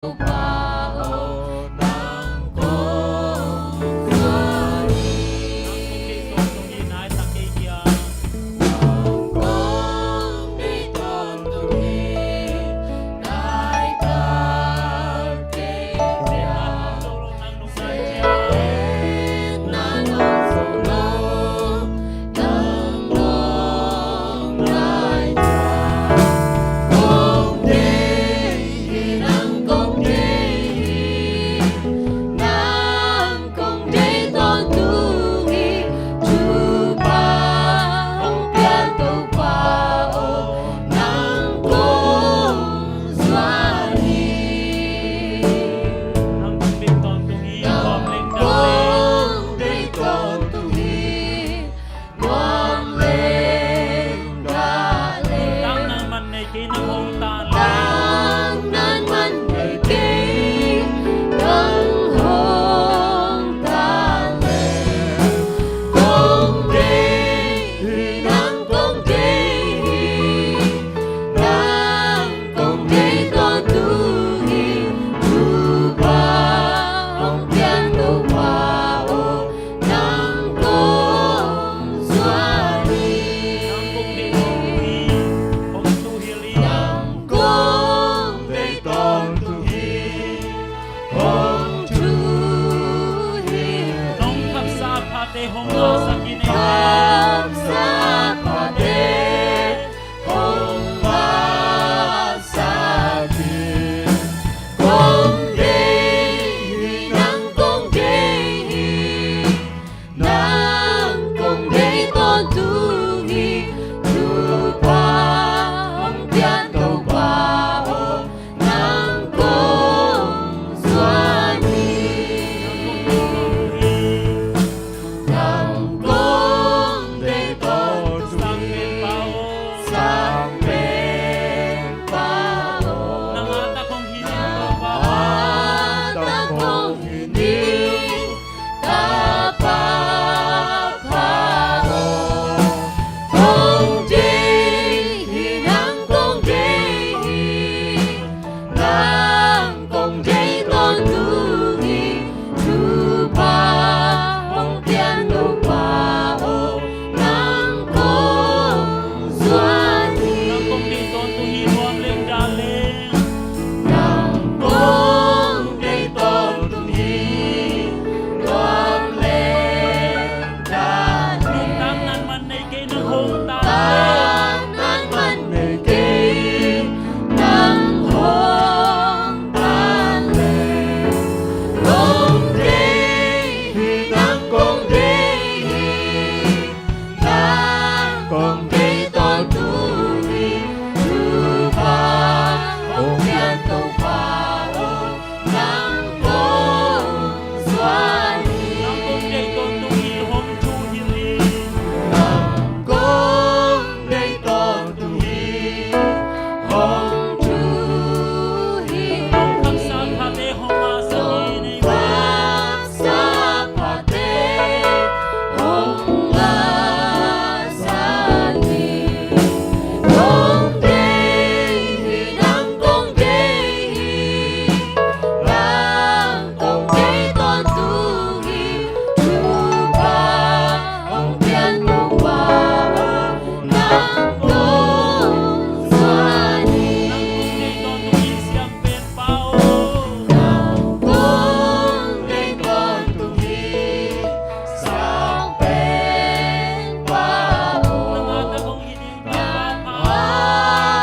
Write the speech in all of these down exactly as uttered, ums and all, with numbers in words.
Topa aw, nang kong zuan hi. Nang kong deih tawntung hi, nai tak kei hi a. Nang kong deih tawntung hi, nai tak kei hi a. Nang kong deih tawntung hi, nuam leng dang leng. Nang kong deih tawntung hi, nuam leng dang leng. Tang nan man nei kei, nang hong tan leng. Tang nan man nei kei, nang hong tan leng. Kong deih hi, nang kong deih hi, nang kong deih tawntung hi, Topa, hong pian Topa aw, nang kong zuan hi. Nang kong deih tawntung hi, hong thuhilh in. Nang kong deih tawntung hi, hong thuhilh in. Nong khapsa phate hong ngahsak in. Nong khapsa phate hong ngahsak in. Kong deih hi, nang kong deih hi, nang kong deih tawntung hi, Topa, hong pian Topa aw, nang kong zuan hi. Nang kong deih tawntung hi, Sang Penpa aw. Nang a tak hong hi ning, Topa. Nang a tak hong hi ning, Tapa pha aw. Kong deih hi, nang kong deih hi, nang kong deih tawntung hi, Topa, hong pian Topa aw, nang kong zuan hi. Nang kong deih tawntung hi, nuam leng dang leng. Nang kong deih tawntung hi, nuam leng dang leng. Nuntak nan man nei kei, nang hong tan leng. Nuntak nan man nei kei, nang hong tan leng. Kong deih hi, nang kong deih hi, nang kong deih tawntung hi, Topa, hong pian Topa aw, nang kong zuan hi. Nang kong deih tawntung hi, hong thuhilh in. Nang kong deih tawntung hi, hong thuhilh in. Nong khapsa phate hong ngahsak in. Nong khapsa phate hong ngahsak in. Kong deih hi, nang kong deih hi, nang kong deih tawntung hi, Topa, hong pian Topa aw, nang kong zuan hi. Nang kong deih tawntung hi, Siam Penpa aw. Nang kong deih tawntung hi, Sang Penpa aw. Nang a tak hong hi ning, Tapa pha.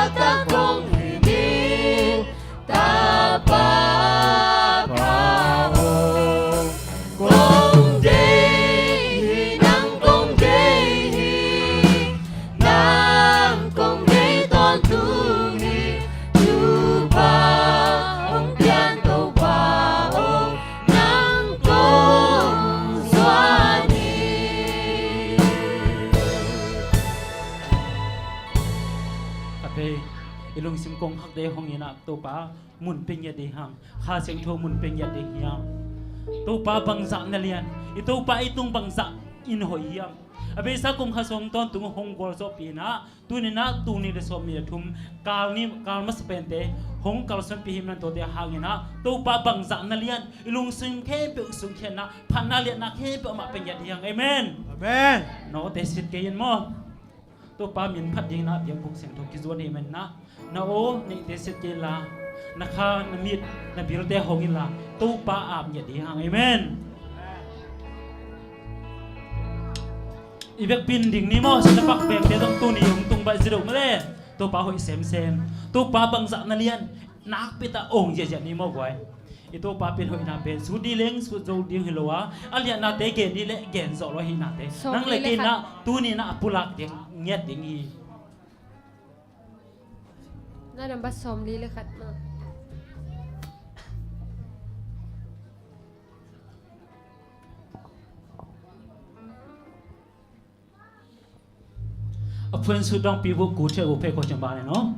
Nang a tak hong hi ning, Tapa pha aw. Kong deih hi, nang kong deih hi, nang kong deih tawntung hi, Topa, hong pian Topa aw, nang kong zuan hi. A pe, i lungsim kong khakte hong in ah, Topa, mun pia ngiat ding hang, Kha Siangtho mun pia ngiat ding hiam? Topa bangzah na lian, i Topa i tung bangzah in hoih hiam? A beisa kum khat sung tawntung hong gualzawhpih in ah, tuni in ah tul nih le sawmnih le thum kal ni, kal masa pente hong kalsuanpih hih man tuate hangin ah, Topa bangzah na lian, i lungsim khempeuh sungkhiatna, phatna liatna khempeuh amah pia ngiat hi hang. Amen. Amen. Nawte sit kei in maw. Topa min phat dingin ah biakbuk siangtho kizuan hi man in ah, na aw neihte sit kei inla, na kha, na mit, na bilte hong inla, Topa ap ngiat ding hang. Amen. I vekpi in ding ni maw, sinapak vengte zong tuni hong tung baih zi lo mah le. Topa hoih semsem. Topa bangzah na lian, nakpi tak ong ziahziah ni maw guai. I Topa pen hoihna pen sut ding leng sut zo ding hi lo a, a liatnate gen ding leh gen zawh lo ahihnate. Nang le kei in ah tuni in ah a pulak ding ngiat ding hi. Na number sawmli le khat maw. A phuan sut dong pi vuk ku thiat vuk phe ko ciang ba ne no.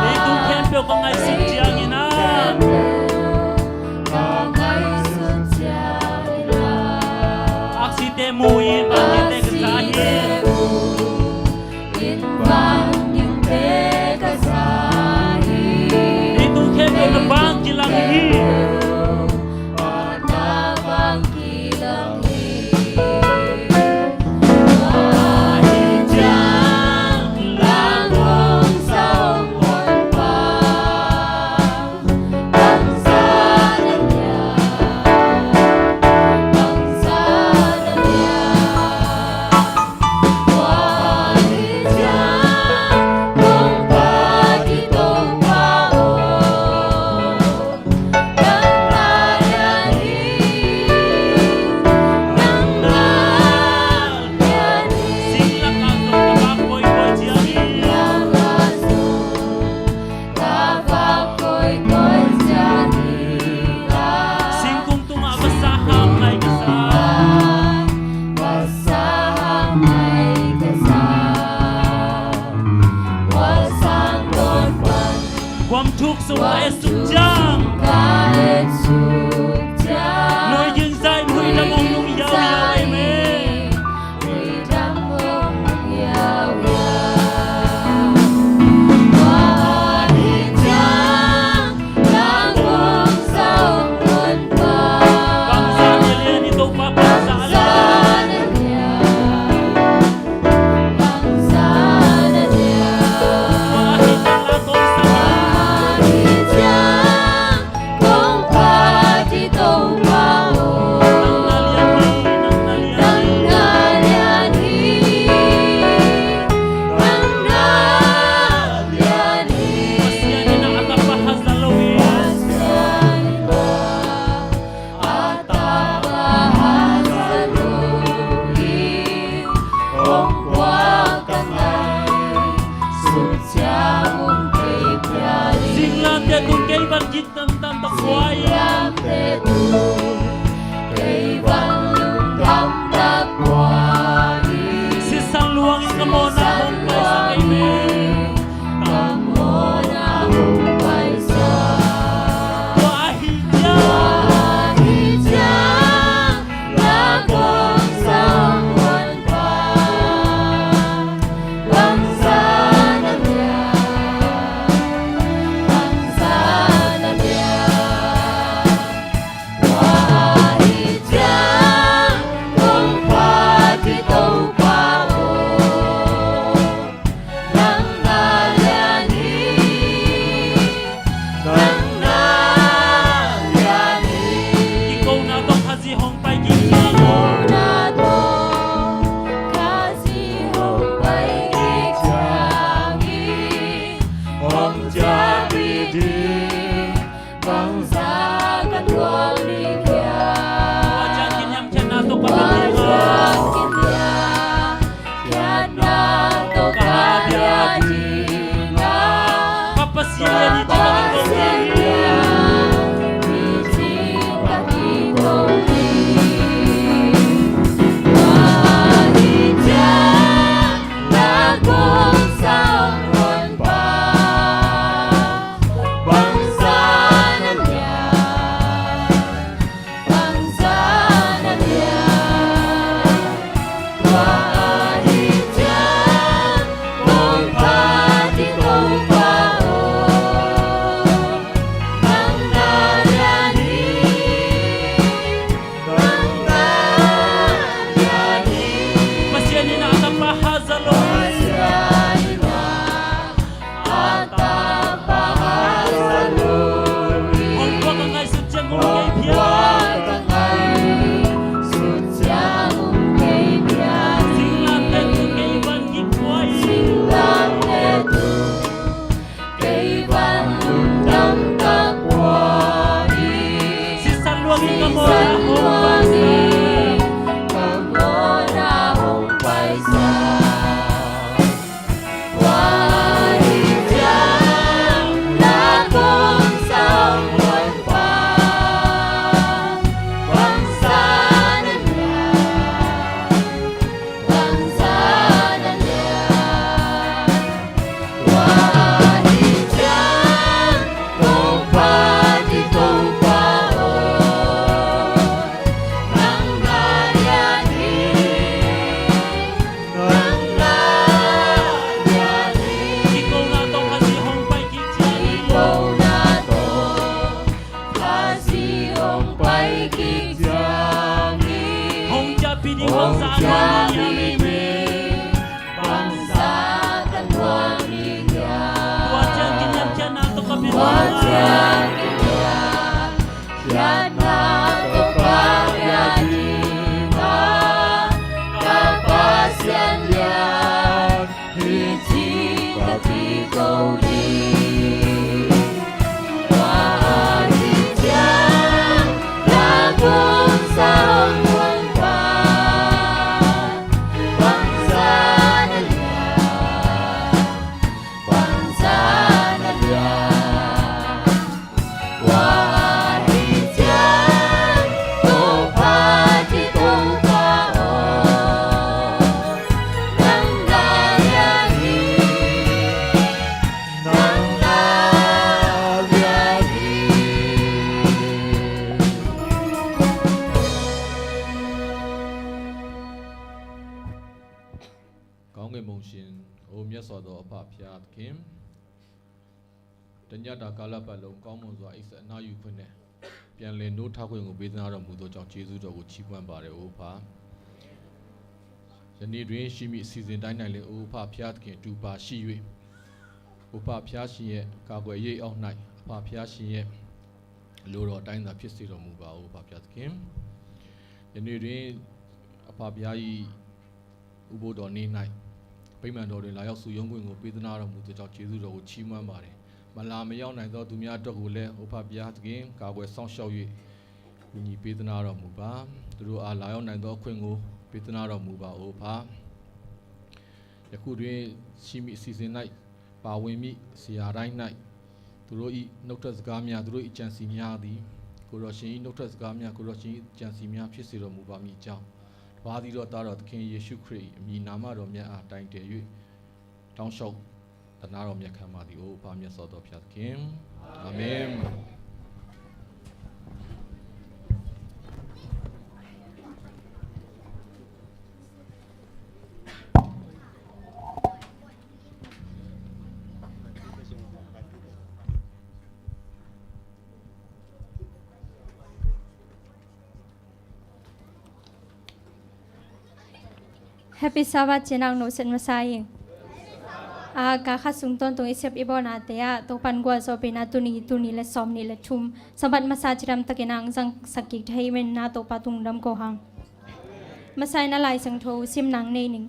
Leitung khempeuh ka ngaihsut ciangin ah, aksite mu in, vangliante ka za hi. Leitung khempeuh na vang kilang hi. Singkung tungah vasa hang ngai ka sa. Guam thuk sung ka et suk ciang, noi ging zai, huidam ong nung yauyau ei me. Singlamteh tung kei bang gittam tam bang kuai. Sisan luangin ka mawhna hong paisa kei me. Tua ahi ciang. Bangzah a nuam ding hiam ei? Bangzah ka nuam ding hiam? Tua ciang kiniamkhiatna tawh ka pia ding hiam? Tua ciang kiniamkhiatna tawh ka pia ding hiam? Ka Pasian lian, hi ci ka ci ko ding. Tua ahih ciang, la kong sa hong muang pa, bangzah na lian, bangzah na lian. Tua ahih ciang, Topa ci Topa aw, nang la lian hi, nang la lian hi. Kawng e mong shin, o miat sawt aw a pha phiat kim. တစ်ညတာကာလပတ်လုံး ကောင်းမွန်စွာ အိပ်စက်အနားယူခွင့်နဲ့ ပြန်လည်နိုးထခွင့်ကို ပေးသနားတော်မူသောကြောင့် ကျေးဇူးတော်ကို ချီးမွမ်းပါတယ် အိုဖာ။ ယနေ့တွင် ရှိမည့်အစီအစဉ်တိုင်း၌လည်း အိုဖာဘုရားသခင် အတူပါရှိ၍ အိုဖာဘုရားရှင်ရဲ့ ကာကွယ်ရေးအောက်၌ အဖာဘုရားရှင်ရဲ့ အလိုတော်အတိုင်းသာ ဖြစ်စေတော်မူပါ အိုဖာဘုရားသခင်။ ယနေ့တွင် အဖာဘုရား၏ ဥပုသ်တော်နေ့၌ ဗိမာန်တော်တွင် လာရောက်စုရုံးခွင့်ကို ပေးသနားတော်မူသောကြောင့် ကျေးဇူးတော်ကို ချီးမွမ်းပါတယ်။ မလာမရောက်နိုင်သောသူများအတွက်ကိုလည်း အိုဖာဘုရားသခင် ကာကွယ်စောင့်ရှောက်၍ ကူညီပေးသနားတော်မူပါ။ သူတို့အား လာရောက်နိုင်သောအခွင့်ကို ပေးသနားတော်မူပါ အိုဖာ။ ယခုတွင် ရှိမည့်အစီအစဉ်၌ ပါဝင်မည့်ဆရာတိုင်း၌ သူတို့၏နှုတ်ထွက်စကားများ၊ သူတို့၏အကြံစည်များသည် ကိုယ်တော်ရှင်၏နှုတ်ထွက်စကားများ၊ ကိုယ်တော်ရှင်၏အကြံစည်များ ဖြစ်စေတော်မူပါမည်အကြောင်း၊ တပါးသီးသောသားတော်သခင်ယေရှုခရစ်၏ အမည်နာမတော်မြတ်အား တိုင်တည်၍ တောင်းလျှောက်သနားတော်မြတ်ခံပါသည်။ အိုဖာမြတ်စွာသောဘုရားသခင်။ အာမင်။ Happy Sabbath, ci-in ah nong set masa ing. A, ka khat sung tawntung i sep i bawlnate ah Topa'n gualzawhpihna tuni, tuni le sawmnih le thum Sabbath masa cidamtakin ah zangsak kik thei manin ah Topa tung dam ko hang. Masa in ah Lai Siangtho simna nei ning.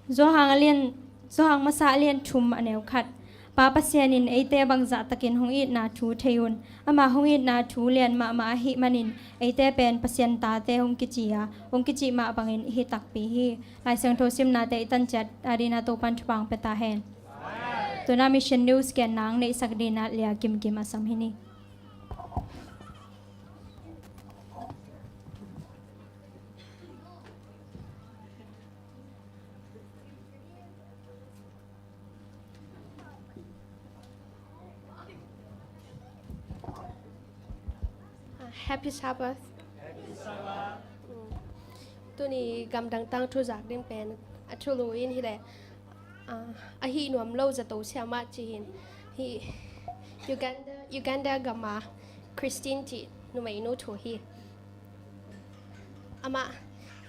Johan a lian, Johan masa a lian thum a neu khat. Pa Pasian in eite bangzah takin hong itna thu thei un. Ama hong itna thu lian mahmah ahih manin eite pen Pasian tate hong kici a, hong kicih mah bangin i hi takpi hi. Lai Siangtho simnate i tan ciat a dingin ah Topa'n thupha hong pia ta hen. Tu-in ah Mission News genna hong neihsak dingin ah Lia Kim Kim a sam hi ni. Happy Sabbath. Happy Sabbath. Mm. Tuni gamdang tangthu zak ding pen a thulu in hi leh, ah, a hih nuam lo zato siamah ci-in hi Uganda, Uganda gama Christine cih numeinu thu hi. Amah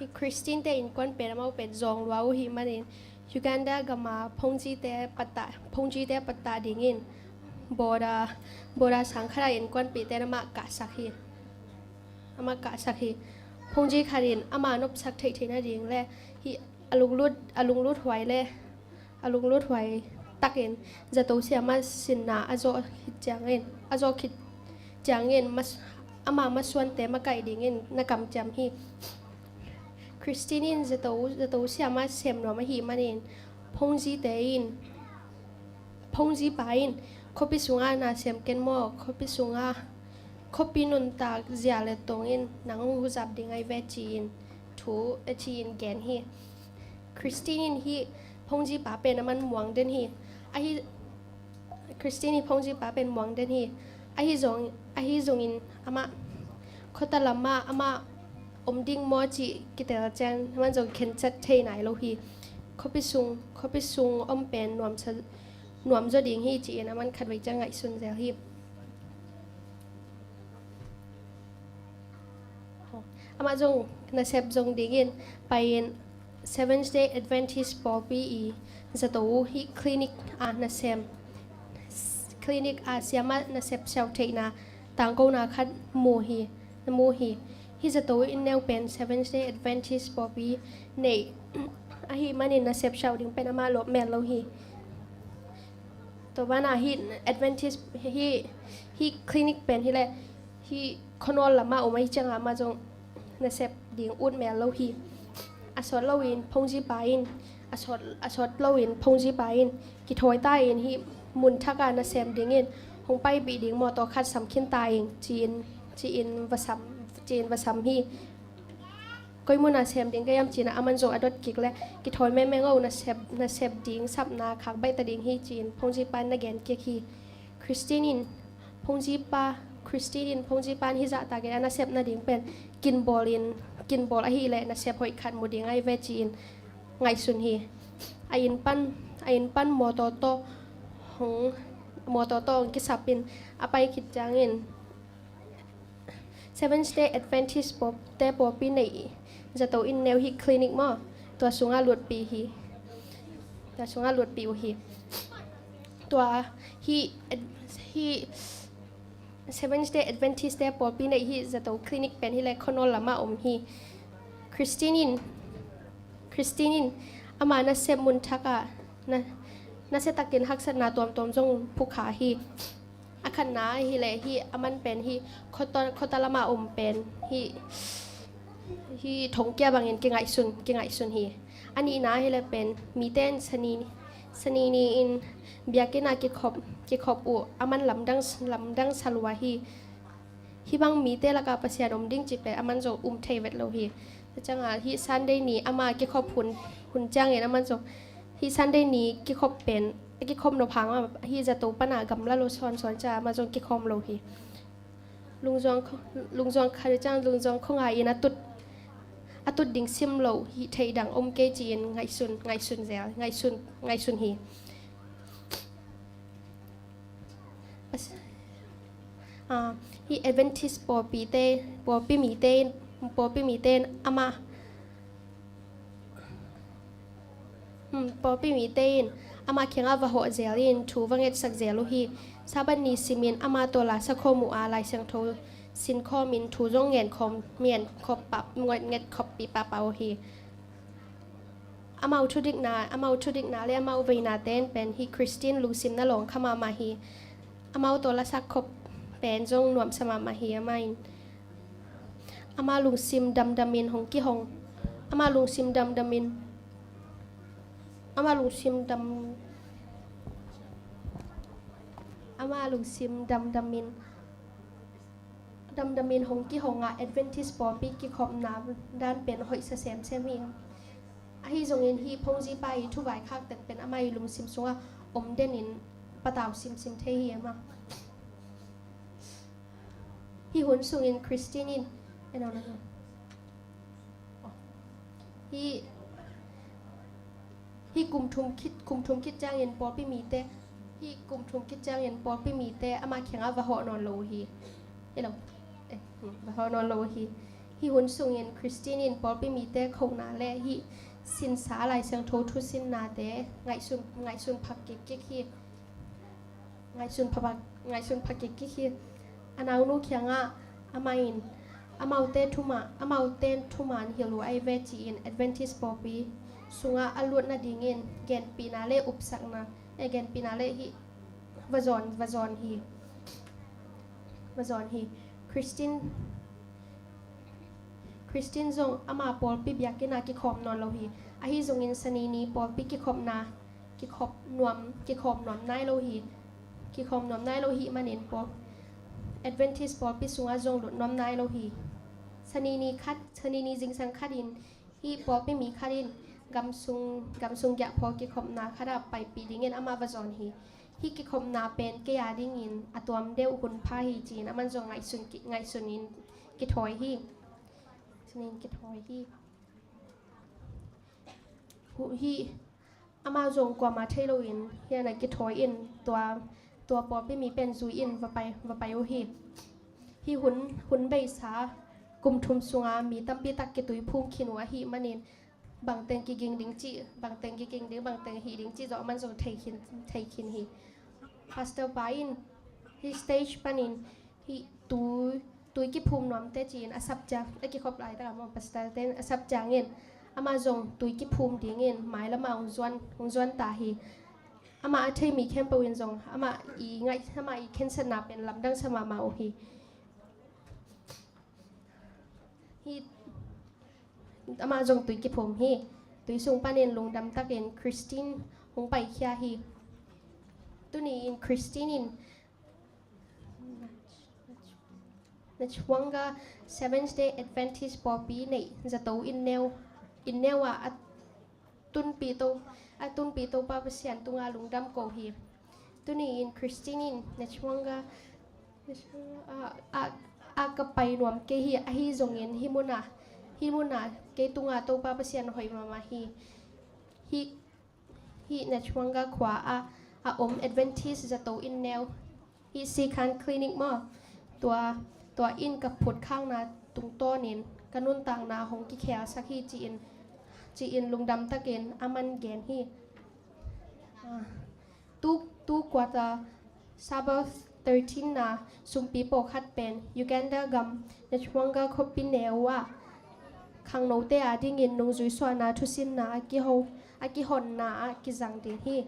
hi Christine te innkuan pen amau pen zawng lua uh ahih manin Uganda gama phongzite pattah, phongzite pattah dingin border, border sang khat ah innkuanpihte in amah kahsak hi. Amah kahsak hi. Phongzi khat in amah nopsak theih theihna ding le hi a lunglut, a lunglut huai le a lunglut huai takin zato siamah sinna a zawh khit ciangin, a zawh khit ciangin mas-, ama masuante makaih dingin na kamciam hi. Christine in zato, zato siamah sem nuam ahih manin phongzite in, phongzipa in khuapi sungah na sem ken maw, khuapi sungah khuapi nuntak zia le tong in nang hong huzap ding ahi ve ci-in thu a ci-in gen hi. Christine in hih phongzipa pen aman muang den hi. Ahi, Christine hi phongzipa pen muang den hi. Ahi zong, ahi zongin amah khuata lamah amah om ding maw cih kitel ciang aman zong khencat thei nai lo hi. Khuapi sung, khuapi sung om pen nuamsa, nuamzaw ding hi ci-in aman khatvei ciang ngaihsun zel hi. Amah zong nasep zong dingin pai-in Seventh Day Adventist pawlpi i zato uh hih clinic a nasem, clinic a siamah nasep siauh theihna tangkona khat mu hi, na mu hi. Hih zato uh in neu pen Seventh Day Adventist pawlpi neih ahi manin nasep siauh ding pen amah lawp mel lo hi. Tua banah hih Adventist hih, hih clinic pen hileh hih khuanawl lamah om ahi ciangah amah zong nasep ding ut mel lo hi. A sawt loin phongzipa in, a sawt, a sawt loin phongzipa in kithawi ta in hih mun thakah nasem dingin hong paipih ding mawtaw khat sam khin ta ing ci-in, ci-in va sam, ci-in va sam hi. Koi munah sem ding ka hiam ci-in ah aman zong a dot kik leh kithawi mengmeng o, nasep, nasep ding sapna khak baih ta ding hi ci-in phongzipa in na gen kik hi. Christine in phongzipa, Christine in phongzipa in hih zahtakin a nasep nading pen kinbawl in, kinbawl ahih leh nasep hoih khat mu ding ahi ve ci-in ngaihsun hi. A inn pan, a inn pan mawtaw tawh hong, mawtaw tawh hong kisap in a pai khit ciangin Seventh Day Adventist pawp-, te pawlpi neih zato in neu hih clinic maw, tua sungah lutpih hi. Tua sungah lutpih uh hi. Tua hih, hih Seventh Day Adventist te pawlpi neih hih zato clinic pen hileh khuanawl lamah om hi. Christine in, Christine in ama nasep mun thakah na, nasiatakin haksatna tuamtuam zong phukha hi. A khatna hileh hih aman pen hih khuata, khuata lamah om pen hih, hih thongkia bangin kingaihsun, kingaihsun hi. A nihna hileh pen mite in sani, sani ni-in biakinn ah kikhop, kikhop uh aman lamdang, lamdang sa lua hi. Hih bang mite lakah Pasian om ding cih pen aman zong um thei vet lo hi. Tua ciangah hih Sunday ni ama kikhop hun, hun ciangin aman zong hih Sunday ni kikhop pen a kikhop nop hang a hih zato panah gamla lo sawnsawn ciangah aman zong kikhawm lo hi. Lungzuang kho-, lungzuang khat ciang lungzuang khua ngai in a tut, a tut ding sim lo hi, theih dang om kei ci-in ngaihsun, ngaihsun zel, ngaihsun, ngaihsun hi. Pas-, ah, hih Adventist pawlpite, pawlpi mite in, pawlpi mite in amah, hmm, pawlpi mite in amah kiangah va hawh zel in thu va ngetsak zel uh hi. Sabbath ni simin amah tawh la sakhawm uh a, Lai Siangtho sinkhawmin thu zong ngenkhawm, ngenkhawm pah, nget, ngetkhawm pih pahpah uh hi. Amau thudikna, amau thudikna le amau veinate in pen hih Christine lungsim na lawng kha mahmah hi. Amau tawh lasak khop pen zong nuamsa mahmah hi. Amah in, amah lungsim damdamin hong kihong, amah lungsim damdamin, amah lungsim dam, amah lungsim damdamin damdamin hong kihong ah Adventist pawlpi kikhopna dan pen hoihsa semsem hi. Ahi zongin hih phongzipa i thuvaikhak tek pen amah i lungsim sungah om denin patau simsim thei hi. Amah hih hun sungin Christine in, eh, no, no, no. Hih, hih kum thum khit, kum thum khit ciangin pawlpi mite, hih kum thum khit ciangin pawlpi mite amah kiangah va hawh nawn lo uh hi. Hello. Eh, hmm, va hawh nawn lo uh hi. Hih hun sungin Christine in pawlpi mite khona le hih sinsa Lai Siangtho thusinnate ngaihsun, ngaihsun phak kikkik hi. Ngaihsun pha, ngaihsun pha kikkik hi. A naunu kiangah amah in, amaute thuman, amaute thuman hilh uh ahi ve ci-in Adventist pawlpi sungah a lut nadingin genpihna le upsakna, eh, genpihna le hih va zawn, va zawn hi. Va zawn hi. Christine, Christine zong ama pawlpi biakinn ah kikhawm nawn lo hi. Ahi zongin Sani ni pawlpi kikhopna kikhop nuam, kikhawm nuam nai lo hi. Kikhawm nuam nai lo hi manin pawl, Adventist pawlpi sungah zong lut nuam nai lo hi. Sani ni khat, Sani ni zingsang khatin hih pawlpi mi khatin gamsung, gamsung giahphual kikhopna khatah paipih dingin amah va zawn hi. Hih kikhopna pen kei a dingin a tuam deuh hun pha hi ci-in aman zong ngaihsun ki, ngaihsunin kithawi hi. Sunin kithawi hi. Hu, hih amah zong kuamah thei loin hianah kithawi in tua, tua pawlpi mi pen zui in va pai, va pai uh hi. Hih hun, hun beisa, kum thum sunga mi tampi tak kituiphum khin uh ahih manin, bangteng kiging ding cih, bangteng kiging ding, bangteng hih ding cih zong aman zong thei khin, thei khin hi. Pastor pa in hih stage panin hih tui, tui kiphum nuamte ci-in a sap ciang, a kikhop laitak a maw, pastor ten a sap ciangin amah zong tui kiphum dingin mailamah hong zuan, hong zuan ta hi. Amah a thei mi khempeuh in zong amah i ngaih, amah i khensatna pen lamdang sa mahmah uh hi. Hi, amah zong tui kiphum hi. Tui sung panin lungdam takin Christine hong paikhia hi. Tuni-in Christine in Nachwanga Seventh Day Adventist pawlpi neih zato inn neu, inn neu ah a tunpih to, a tunpih Topa Pasian tunga lungdam ko hi. Tuni-in Christine in Nachwanga a, a, a ka pai nuam kei hi, ahi zongin hih muna, hih muna kei tunga Topa Pasian hoih mahmah hi. Hih, hih Nachwanga khua a, a om Adventist zato inn neu, hih Sikhan Clinic maw, tua, tua in ka phutkhakna tungtawnin ka nuntakna hong kikhelsak hi ci-in, ci-in lungdam takin aman gen hi. Ah, tu, tu quarter Sabbath thirteen na sumpi pawlkhat pen Uganda gam Nachwanga khuapi neu ah khangnote adingin nungzui suahna thusinna a kiho, a kihonna ah kizang ding hi.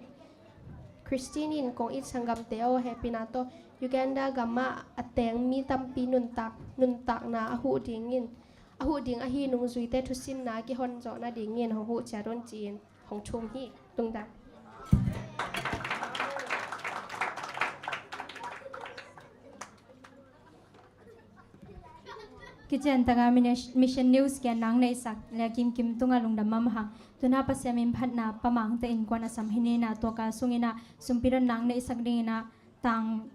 Christine in kong it sanggamte aw, hehpihna tawh Uganda gamah a teng mi tampi nuntak, nuntakna a huh dingin, a huh ding ahi nungzuite thusinna a kihon zawh nadingin hong huh ciat un ci-in hong thum hi. Lungdam. Kician taka Mission News kian nang neihsak le kimkim tunga lungdam mahmah hang. Tuna Pasian min phatna pamangte innkuan a sam hi ni. Na tua kal sungin ah sumpi dot nang neihsak dingin ah Tang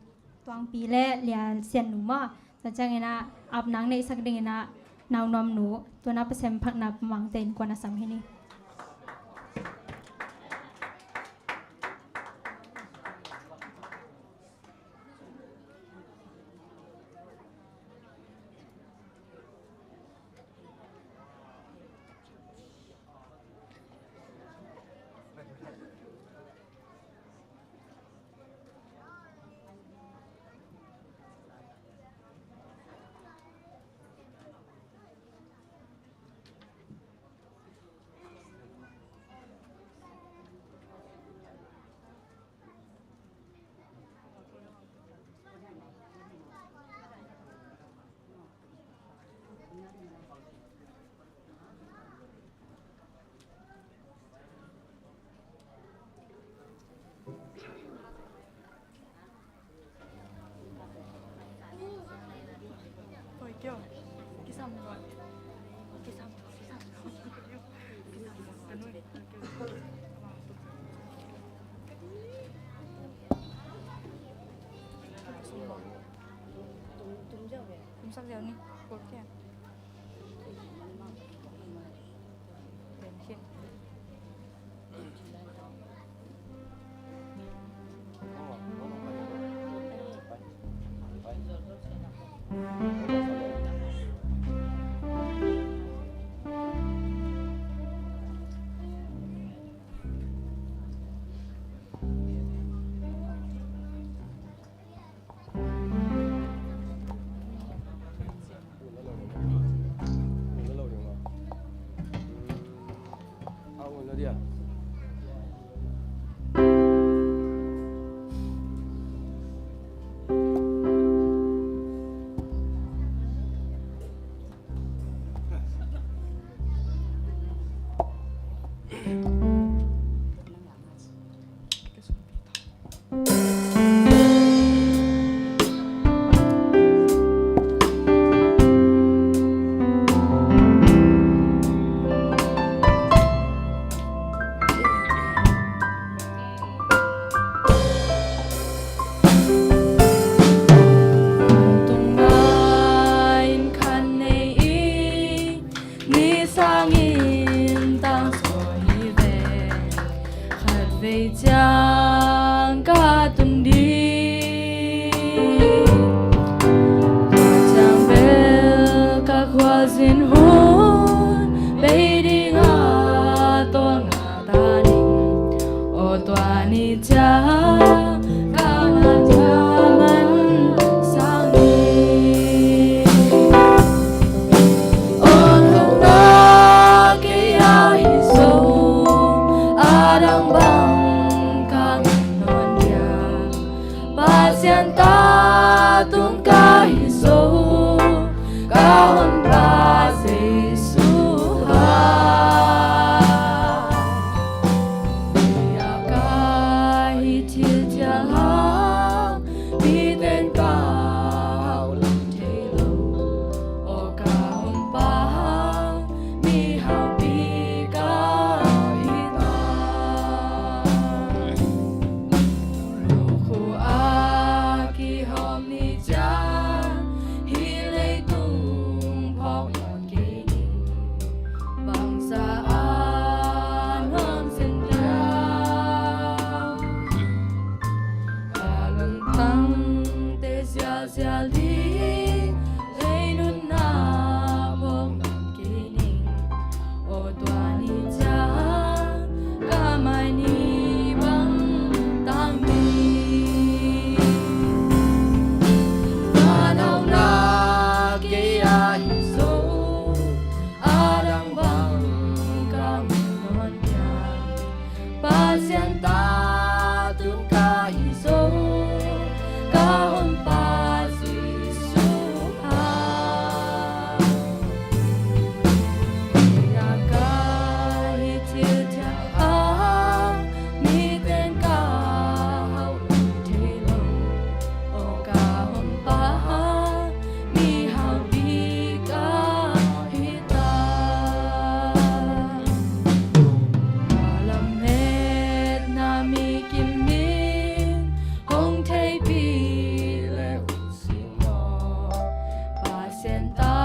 Tuangpi le Lia Sian Nu maw, tua ciangin ah ap nang neihsak dingin ah Nau Nuam Nu, tuna Pasian min phatna pamangte innkuan a sam hi ni. Sin hun bei ding a tawlnga ta ning, aw tua ni ciang ka ngakna man sang ni. Aw nopna kei a hi zo, a dang bang ka ngak nawn dia. Pasian ta tung ka hi zo, ka Honpa Jesu ha. Ia ka hi thil thial ha, miten ka hauh lam thei lo. Aw ka Honpa, mihaupi ka hi ta. Lukhu a kihawm ni ciang, hih leitung phawk nawn kei ning, bangzah a nuam zen dia. Ka lungtang te zialzial ding, lei nunna phawk nawn kei ning. Aw tua ni ciang ka mai ni bang tang ni. Ka nauna kei a hi zo, a dang bang ka ngak nawn dia. Pasian ta tung ka hi zo, ka Honpa Jesu ha. Ia ka hi thil thial ha, miten ka hauh lam thei lo. Aw ka Honpa, mihaupi ka hi ta. Ka lametna mi kim in hong theipih leh uh si maw, Pasian ta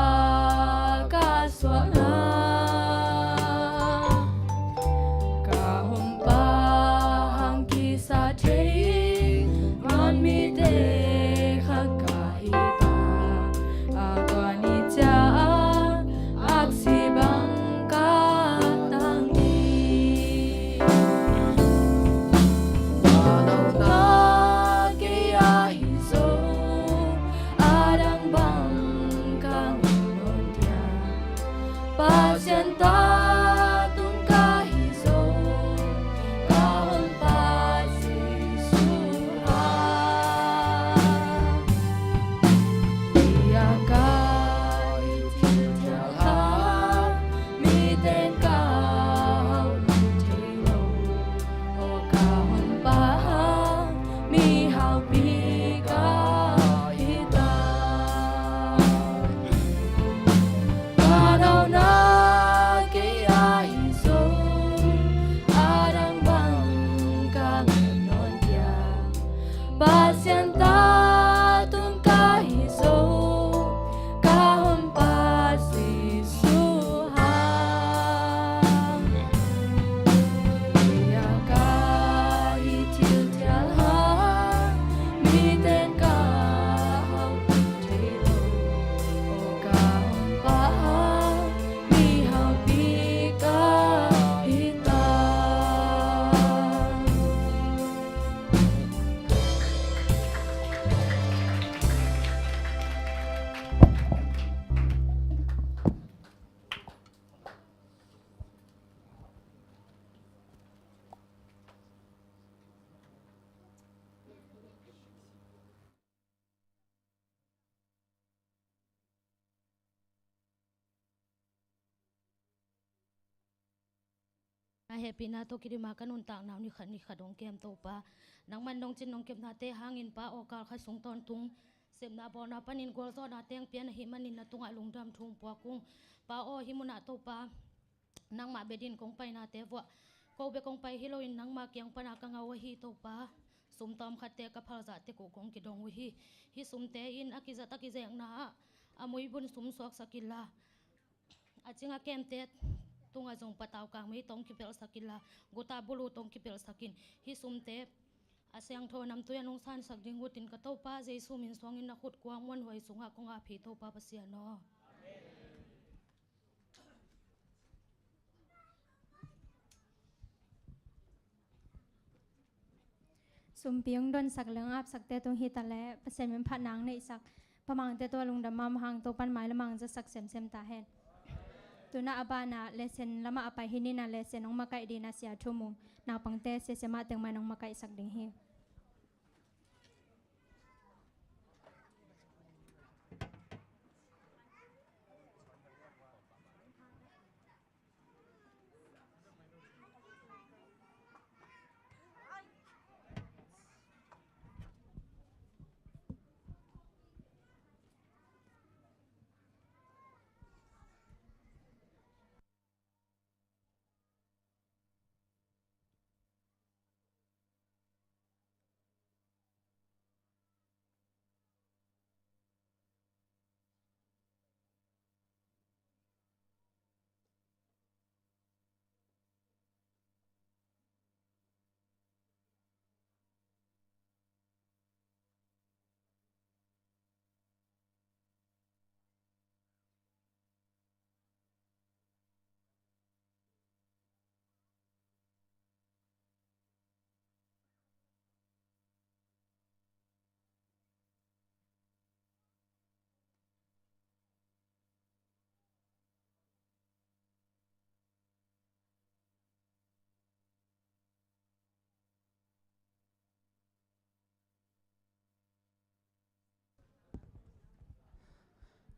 ka suahna. Ka Honpa hang kisa thei man mite khat ka hi ta. A tua ni ciang aksi bang ka tang ni. Ka nauna kei a hi zo, a dang bang ka ngak nawn dia. Pasian ta tung ka hi zo, ka Honpa Jesu ha. Ia ka hi thil thial ha, miten ka hauh lam thei lo. Aw ka Honpa, mihaupi ka hi ta. Ka nauna kei a hi zo, a dang bang ka ngak nawn dia. Pasian ta tung ka hi zo, ka Honpa Jesu ha. Ia ka hi thil thial ha, miten ka hauh lam thei lo. Aw ka Honpa, mihaupi ka hi ta. A hehpihna tawh kidim a ka nuntakna uh ni khat ni khat hong kem Topa. Nangman nong cin nong kepnate hangin Pa aw, kal khat sung tawntung sepna bawlna panin gualzawhna teng pia na hih manin na tungah lungdam thu hong puak ung. Pa aw, hih munah Topa, nangmah bek in kong painate vuah ko bek kong pai hi loin nangma kiang pana ka ngah uh ahi Topa. Sum tawm khatte ka phal zah tek uh kong kidong uh hi. Hih sumte in a kizat a kizekna ah a muibun sum suaksak inla, a cing a kemte tungah zong patau kang mei tawh hong kipelhsak inla, guta bulu tawh hong kipelhsak in. Hih sumte a siangtho namtui a nong sansak ding uh tin ka Topa Jesu min suangin na khut kuang muanhuai sungah kong ap hi Topa Pasian aw. Tumpi hong donsak le hong apsakte tung hi ta leh Pasian min phatna hong neihsak Pa Mangte tawh lungdam mahmah hang, Topa'n mai le mang zatsak semsem ta hen. Tu-in ah a banah lesson lamah a pai hi ni-in ah, lesson hong makaih dingin ah Sia Thu Mung, naupangte Sia Siamah teng mah in hong makaihsak ding hi.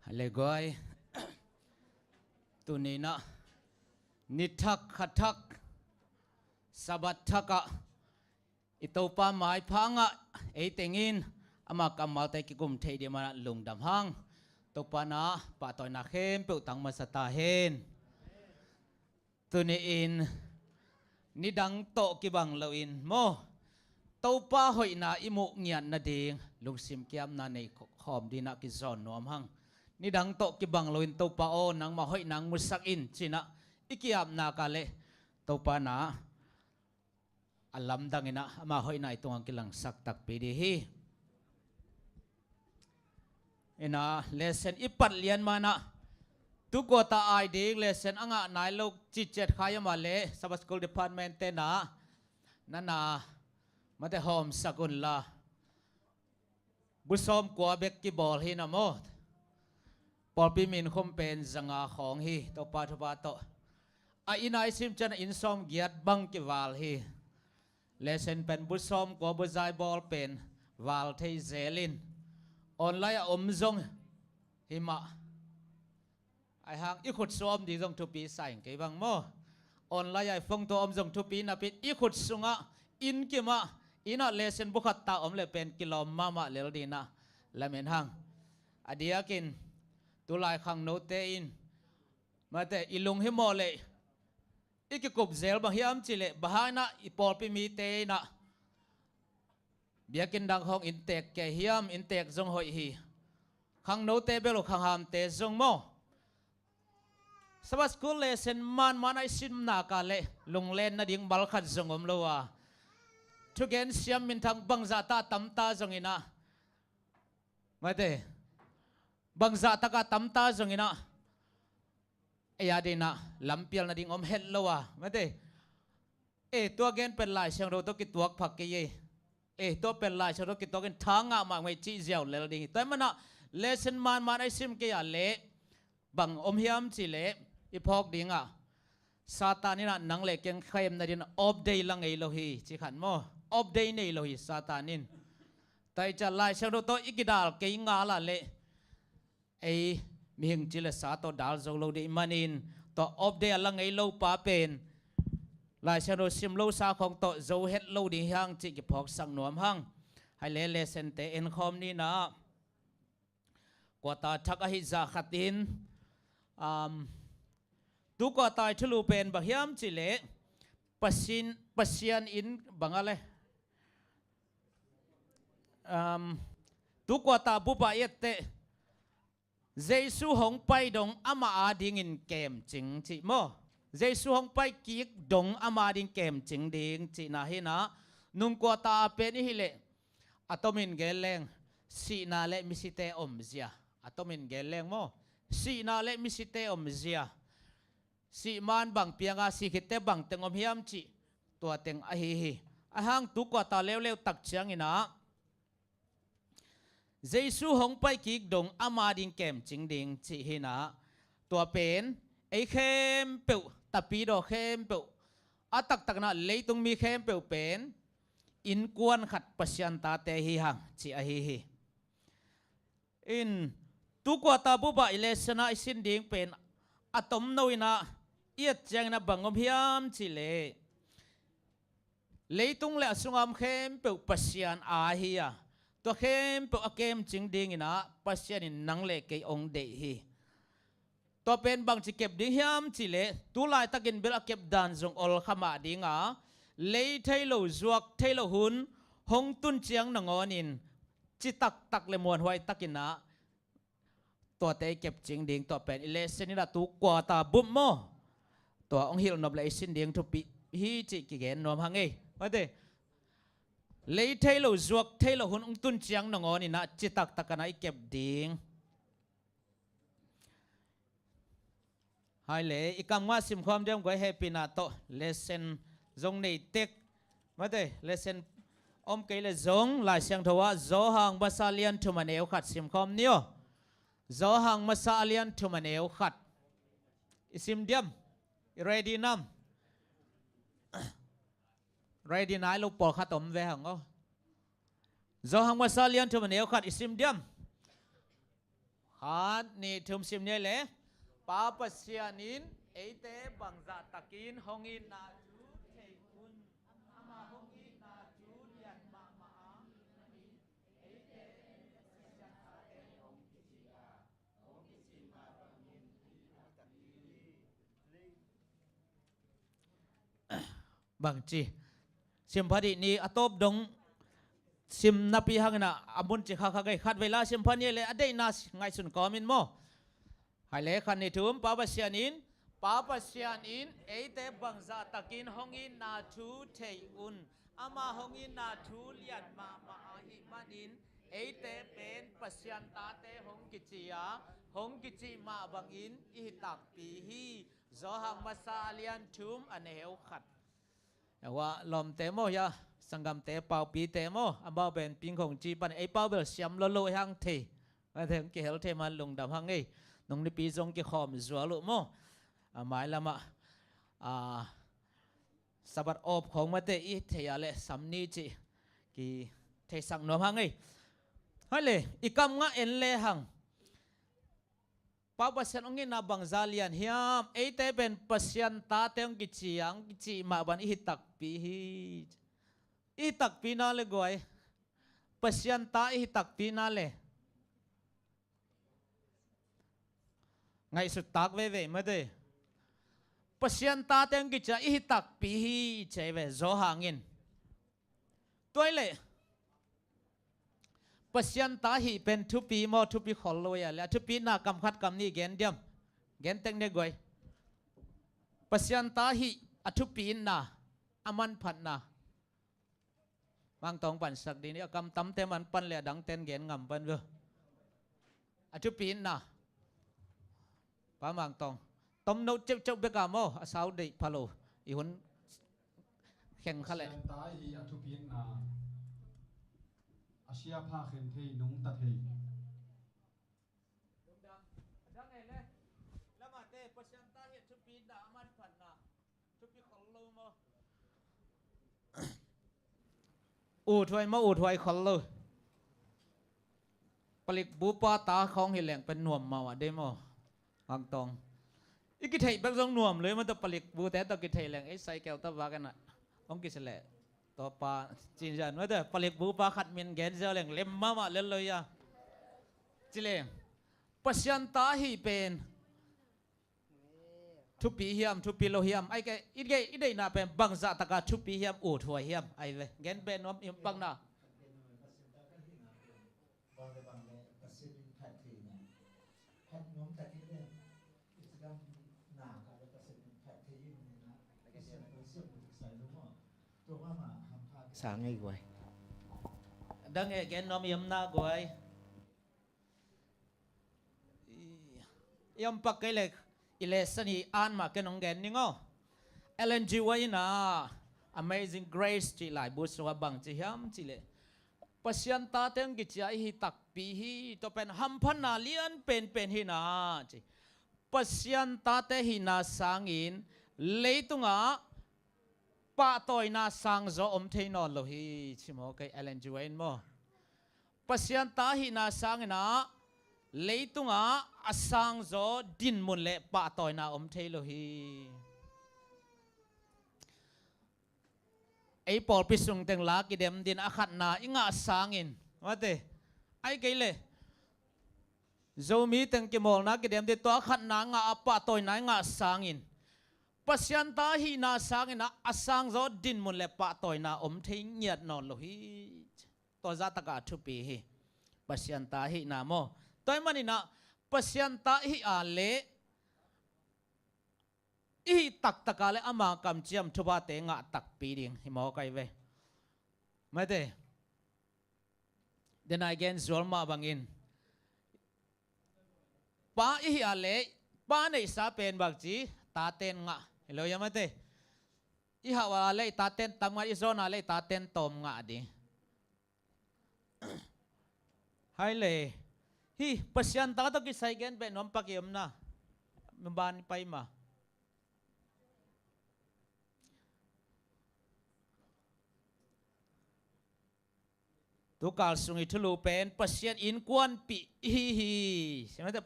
Hale guai. Tuni-in ah ni thak, kha thak, Sabbath thak ah i Topa maipha ngah ei tengin ama kammalte kikum thei ding manin ah lungdam hang. Topa'n ah pahtawina khempeuh tang masa ta hen. Tuni-in nidang tawh kibang loin maw, Topa hoihna i muh ngiat nading lungsim ki-apna nei khawm dingin ah kizawn nuam hang. Nidang tawh kibang loin, Topa aw, nangmah hoihna hong musak in, ci-in ah i ki-ap nak leh Topa'n ah a lamdangin ah ama hoihna i tungah kilangsak takpi ding hi. In ah lesson i pat lian manin ah, tu quarter a ai ding lesson a ngah nai lo cih ciat kha hiam a leh Sabbath School Department te'n ah na na mate hawmsak unla. Bu sawmkua bek kibawl hi-in ah maw. Pawlpi min khum pen zanga khawng hi, Topa thupha tawh. A inn a i sim ciang inn sawmgiat bang kival hi. Lesson pen bu sawmkua bu zai bawl pen val thei zel in, online a om zong hi mah. Ahih hang i khut sung a om ding zong thupi sa ing, kei bang maw. Online a i phone tawh om zong thupi napi-in i khut sungah, inn kimah, inn ah lesson bu khat ta om leh pen kilawm mahmah lel dingin ah lamen hang. A diakin tulai khangnote in mate i lunghimawh leh i kikup zel bang hiam cih leh, bang hang in ah i pawlpi mite in ah biakinn dang khawng inntek kei hiam, inntek zong hoih hi. Khangnote bek lo, khanghamte zong maw. Sabbath School lesson manman a i sim nak leh lunglen nading mal khat zong om lo a, thugen siam minthang bangzah ta a tam ta zongin ah, mate, bangzah tak a tam ta zongin ah, ei a dingin ah lampial nading om het lo a, mate. Eh, tua gen pen Lai Siangtho tawh kituak pha kei ei. Eh, tua pen Lai Siangtho tawh kituak in tha ngah mahmah ei cih ziau lel ding hi. Tua ahih manin ah lesson manman a i sim kei a leh bang om hiam cih leh, i phawk dingah Satan in ah nang leh kei khem nadingin off day la ngei lo hi, ci khat maw. Off day nei lo hi Satan in. Tua ahih ciang Lai Siangtho tawh i kidal kei ngal a leh ei mihing ci le sa tawh dal zo lo ding ahih manin, tua off day a la ngei lo pa pen Lai Siangtho sim lo sa khawng tawh zo het lo ding hi hang cih kiphawksak nuam hang. Hai leh, lesson-te en khawm ni-in ah, quarter thak ahih zah khat in, um, tu quarter i thulu pen bang hiam cih leh, Pasian, Pasian in bang a leh, um, tu quarter bup a i et teh, Jesu hong pai dong amah adingin kemcing cih maw. Jesu hong pai kik dong amah ading kemcing ding cihna hi-in ah, nung quarter a pen i hih leh, a tomin gen leng, sihna le misite omzia. A tomin gen leng maw, sihna le misite omzia. Sih man bang piang a, sih khit teh bang teng om hiam cih, tua teng ahi hi. Ahang tu quarter leuleu tak ciangin ah Jesu hong pai kik dong ama ding kemcing ding cih hi-in ah, tua pen ei khempeuh, tapidaw khempeuh, a taktak in ah leitung mi khempeuh pen innkuan khat Pasian tate hi hang cih ahi hi. In tu quarter bup ah i lesson ah i sin ding pen a tomno in ah i et ciangin ah bang om hiam cih leh, leitung le a sungah om khempeuh Pasian aa hi a, tua khempeuh a kemcing dingin ah Pasian in nang le kei hong deih hi. Tua pen bangci kep ding hiam cih leh, tu laitakin bel a kep dan zong ol kha mah ding a, lei thei lo, zuak thei lo hun hong tun ciang nangawnin citaktak le muanhuai takin ah tuate i kepcing ding, tua pen i lesson in ah tu quarter bup maw, tua hong hilh nop le i sin ding thupi hi cih kigen nuam hang ei. Mate, lei thei lo, zuak thei lo hun hong tun ciang nangawnin ah citaktak in ah i kep ding. Hai le, i kam ngah simkhawm diam guai, hehpihna tawh. Lesson zong nei tek. Mate, lesson om kei le zong Lai Siangtho ah Johan masa lian thum a neu khat simkhawm ni aw. Johan masa a lian thum a neu khat. I sim diam? I ready nam? Ready nai lo pawlkhat om ve hang aw. Johan masa lian thum a neu khat i sim diam? Khat, nih, thum, sim ni le. Pa Pasian in eite bangzah takin hong itna thu thei un. Ama hong itna thu lian mahmah a, eite Pasian tate hong kici a, hong kici mah bangin i takpi hi. Bangci, simpha dih ni, a tawp dong sim napi hangin ah a mun ci khakha kei. Khatvei la simpha ni le a deihna ngaihsun kawmin maw. Hai le, khat, nih, thum. Pa Pasian in, Pa Pasian in eite bangzah takin hong itna thu thei un. Ama hong itna thu lian mahmah ahih manin eite pen Pasian tate hong kici a, hong kici mah bangin i hi takpi hi. Johan masa a lian thum a neu khat. Awa, lawmte maw, hia, sanggamte, paupite maw, amau pen pingkhong ci pan ei pau bel siam lolo hang thei. A thei hong kihel thei man lungdam hang ei. Nung nipi zong kikhawm zual uh maw. A mailamah, a, Sabbath awp khawng mate i thei a le sam ni ci kitheisak nuam hang ei. Hai le, i kam ngah en le hang. Pa Pasian hong itna bangzah lian hiam, eite pen Pasian tate hong kici a, hong kici mah bang i hi takpi hi. I hi takpi na le guai. Pasian ta i hi takpi na le. Ngaihsut tak veve mate. Pasian tate hong kici a i hi takpi hi ci ei ve, Johan in. Tua hi leh Pasian ta hih pen thupi maw, thupi khol lo hia le, a thupina kam khat kam nih gen diam? Gen tek ne guai. Pasian ta hih a thupina, a manphatna. Mangtawng pansak dih ni, a kam tamte man pan le a dangten gen ngam pan ve. A thupina. Pa Mangtawng. Tomno ceuhceuh bek a maw, a sau deih pha lo. I hun kheng kha leh. Pasian ta hi a thupina. A sia pha khen thei, nungta thei. Lungdam. A dang ei le. Lamate Pasian ta hi a thupina, a manphatna. Thupi khol lo maw? Uthuai maw, uthuai khol lo. Palik bupa ta khawng hi leng pen nuam mau a dei maw? Mangtawng. I kitheih bek zong nuam lo, i mata palik bute tawh kitheih leng, ei sai keu ta vak en a. Hong kisi leh. Tua pa, cin zan mata palik bupa khat min gen zia leng lem mahmah lel lo ia. Ci leng. Pasian ta hih pen. Thupi hiam, thupi lo hiam, ai ke, i ke, i deihna pen bangzah taka thupi hiam, uthuai hiam, ai ve. Gen pen nuam i pakna. Sa ngei guai. Dang e gen nuam i omna guai. I, i om pak kei leh, i lesson hi an mah ken hong gen ning aw. Ellen G. White in a, Amazing Grace cih laibu sungah bang ci hiam cih leh, Pasian tate hong kici a i hi takpi hi, tua pen hamphatna lian penpen hi na ci. Pasian tate hihna sangin leitungah pahtawina sangzaw om thei nawn lo hi, ci maw, kei Ellen G. White maw. Pasian ta hihna sangin ah leitungah a sangzaw dinmun le pahtawina om thei lo hi. Ei pawlpi sung teng la kidem din a khatna i ngah sangin, mate, ai kei le Zomi teng kimawlna kidem din tua a khatna ngah a pahtawina i ngah sangin, Pasian ta hihna sangin ah a sangzaw dinmun le pahtawina om thei ngiat nawn lo hi. Tua zahtakah a thupi hi. Pasian ta hihna maw. Tua ahih manin ah Pasian ta i hih a leh i hih taktak a leh ama kamciam thuphate ngah takpi ding hi maw, kai ve. Mate. Denai gen zual mah bangin, pa i hih a leh pa neihsa pen bang ci, taten ngah. Hi lo ia, mate. I hauh a leh i taten tam ngah, i zawn a leh i taten tawm ngah ding. Hai le. Hi, Pasian ta tawh kisai gen beh nuam pak i om na. Ban pai ma. Tukal sung i thulu pen Pasian innkuanpih i hi hi.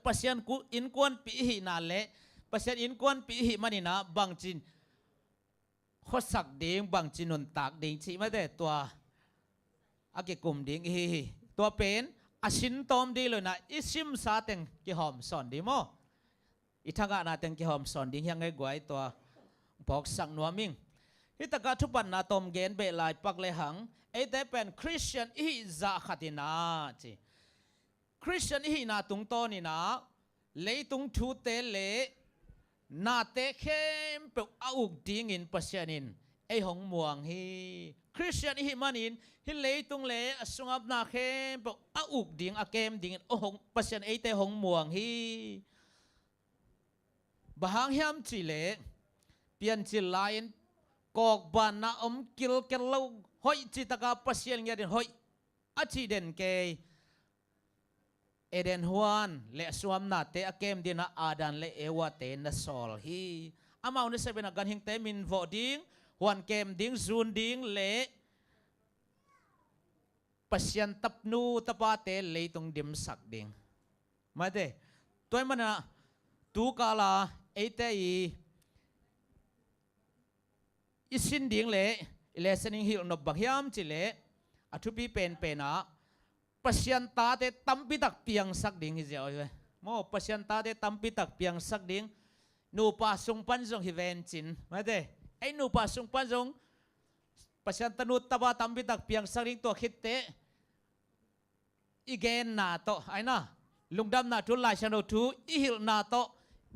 Pasian innkuanpih i hihna le Pasian innkuanpih i hih manin ah bangci khuasak ding, bangci nuntak ding cih mate, tua a kikum ding i hi hi. Tua pen a sin tawm ding lo in ah i simsa teng kihawmsawn ding maw. I thangahna teng kihawmsawn ding hi a, ngai guai, tua phawksak nuam ing. Hih takah thupatna tawm gen beh lai pak lehang, eite pen Khristian i hih zah khat in ah ci, Khristian i hihna tungtawn in ah leitung thute le nate khempeuh a uk dingin Pasian in ei hong muang hi. Khristian i hih manin hih leitung le a sungah na khempeuh a uk ding, a kem dingin Pasian eite hong muang hi. Bang hang hiam cih leh Piancil lai-in kawkbanna om kilkel lo, hoih cih takah Pasian ngiatin hoih a cih den kei. Eden huan le a sungah nate a kem dingin ah Adam le Evate na sawl hi. Amau nasepin ah ganhingte minvawh ding, huan kem ding, zun ding le Pasian tanu tapate leitung dimsak ding. Mate, tua ahih manin ah tukal a eite i i sin ding le i lesson in hilh nop bang hiam cih leh, a thupi penpen ah Pasian tate tampi tak piangsak ding hi ziau hi ve. Maw, Pasian tate tampi tak piangsak ding. Nupa sung pan zong hi vencin, mate. Ei nupa sung pan zong Pasian tanu tapa tampi tak piangsak ding, tua khit teh i genna tawh, ai na, lungdamna thu, Lai Siangtho thu i hilhna tawh,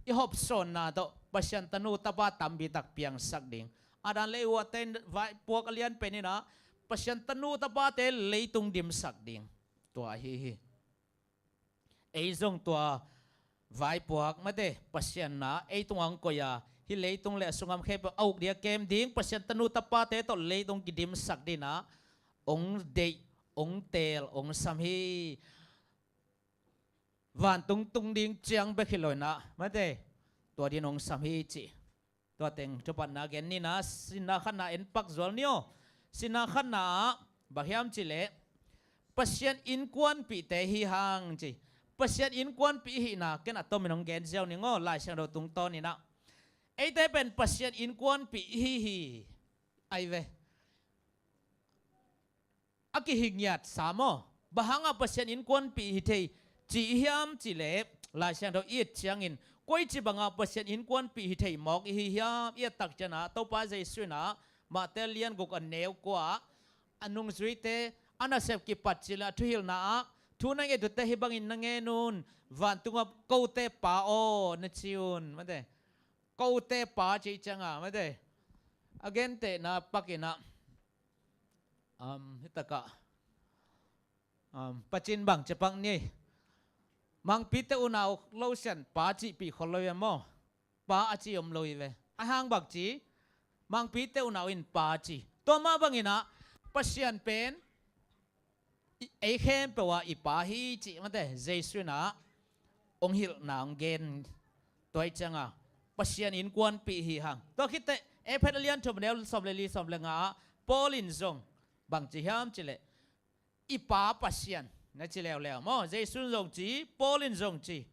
i hopsawnna tawh Pasian tanu tapa tampi tak piangsak ding. Adam le Evate in vaipuak a lian pen in ah Pasian tanu tapate leitung dimsak ding. Tua ahi hi. Ei zong tua vaipuak, mate, Pasian na ei tungah hong koih a, hih leitung le a sungah khempeuh a uk ding, a kem ding, Pasian tanu tapate tawh leitung kidimsak dingin ah hong deih, hong teel, hong sam hi. Vantung tung ding ciang bek hi lo in ah, mate, tua dingin hong sam hi ci. Tua teng thupatna gen ni na, sinna khatna en pak zual ni aw. Sinna khatna ah bang hiam cih leh, Pasian innkuanpihte hi hang ci. Pasian innkuanpih i hihna ken a tomin hong gen ziau ning aw, Lai Siangtho tungtawn in ah. Eite pen Pasian innkuanpih i hi hi. Ai ve. A kihi ngiatsa maw? Bang hangah Pasian innkuanpih hi thei ci i hiam cih leh, Lai Siangtho i et ciangin koici bangah Pasian innkuanpih hi thei mawk i hi hiam? I et tak ciangin ah Topa Jesu in ah Mate lian guk a neu kua ah a nungzuite a nasep kipat cil a thuhilhna ah, thu na nget uh teh hih bangin na ngen un, vantungah kote Pa aw na ci un, mate. Kote Pa cih ciangah, mate, a gentehna pakin ah, um, hih takah, um, pacin bang ci pak ni. Mangpite unau lo sian Pa cihpih khol lo hi ve maw. Pa a ci om lo hi ve. A hang bang ci, Mangpite unau in Pa ci. Tua mah bangin ah Pasian pen i, ei khempeuh ah i Pa hi cih mate, Jesu in ah hong hilhna hong gen. Tua ahih ciangin Pasian innkuanpih hi hang. Tua khit teh Efesa a lian thum a neu sawm le li, sawm le nga ah Paul in zong bang ci hiam cih leh, i Pa Pasian, na ci leuleu maw. Jesu in zong ci, Paul in zong ci.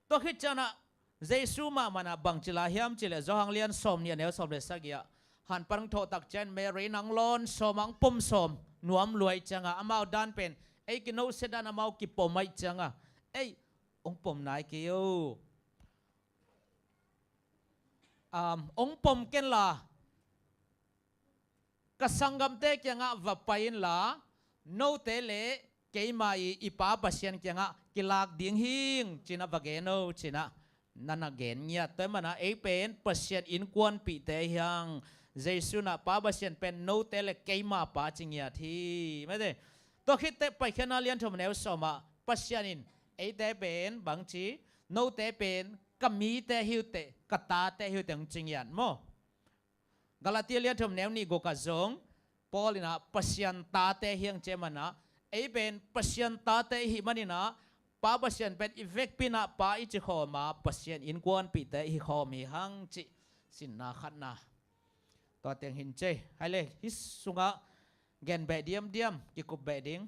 Tua khit ciangin ah Jesu mahmah in ah bang ci lai hiam cih leh, Johan a lian sawm nih a neu sawm le sagih ah, hanpan hong thawh tak ciangin Mary in hong lawn sawm, hong pom sawm nuam lua ahih ciangin, amau dan pen ei kinohsia dan amau kipom ahih ciangin, ei, hong pom nai kei o. Um, hong pom ken la, ka sanggamte kiangah va pai inla, note le keima i, i Pa Pasian kiangah kilak ding hing, ci-in ah va gen o, ci-in ah na na gen ngiat. Tua ahih manin ah ei pen Pasian innkuanpihte hi hang. Jesu in ah Pa Pasian pen note le keima Pa ci ngiat hi, mate. Tua khit teh Paikhiatna a lian thum a neu sawm ah Pasian in eite pen bang ci, note pen ka mite hi uh teh, ka tate hi uh teh, hong ci ngiat maw. Galati a lian thum a neu nih guk ah zong Paul in ah Pasian tate hi hang, ci ahih manin ah ei pen Pasian tate i hih manin ah Pa Pasian pen i vekpi in ah Pa i ci khawm a, Pasian innkuanpihte i hi khawm hi hang cih sinna khatna. Tua teng hi in ci. Hai le, hih sungah gen beh diamdiam, kikup beh ding.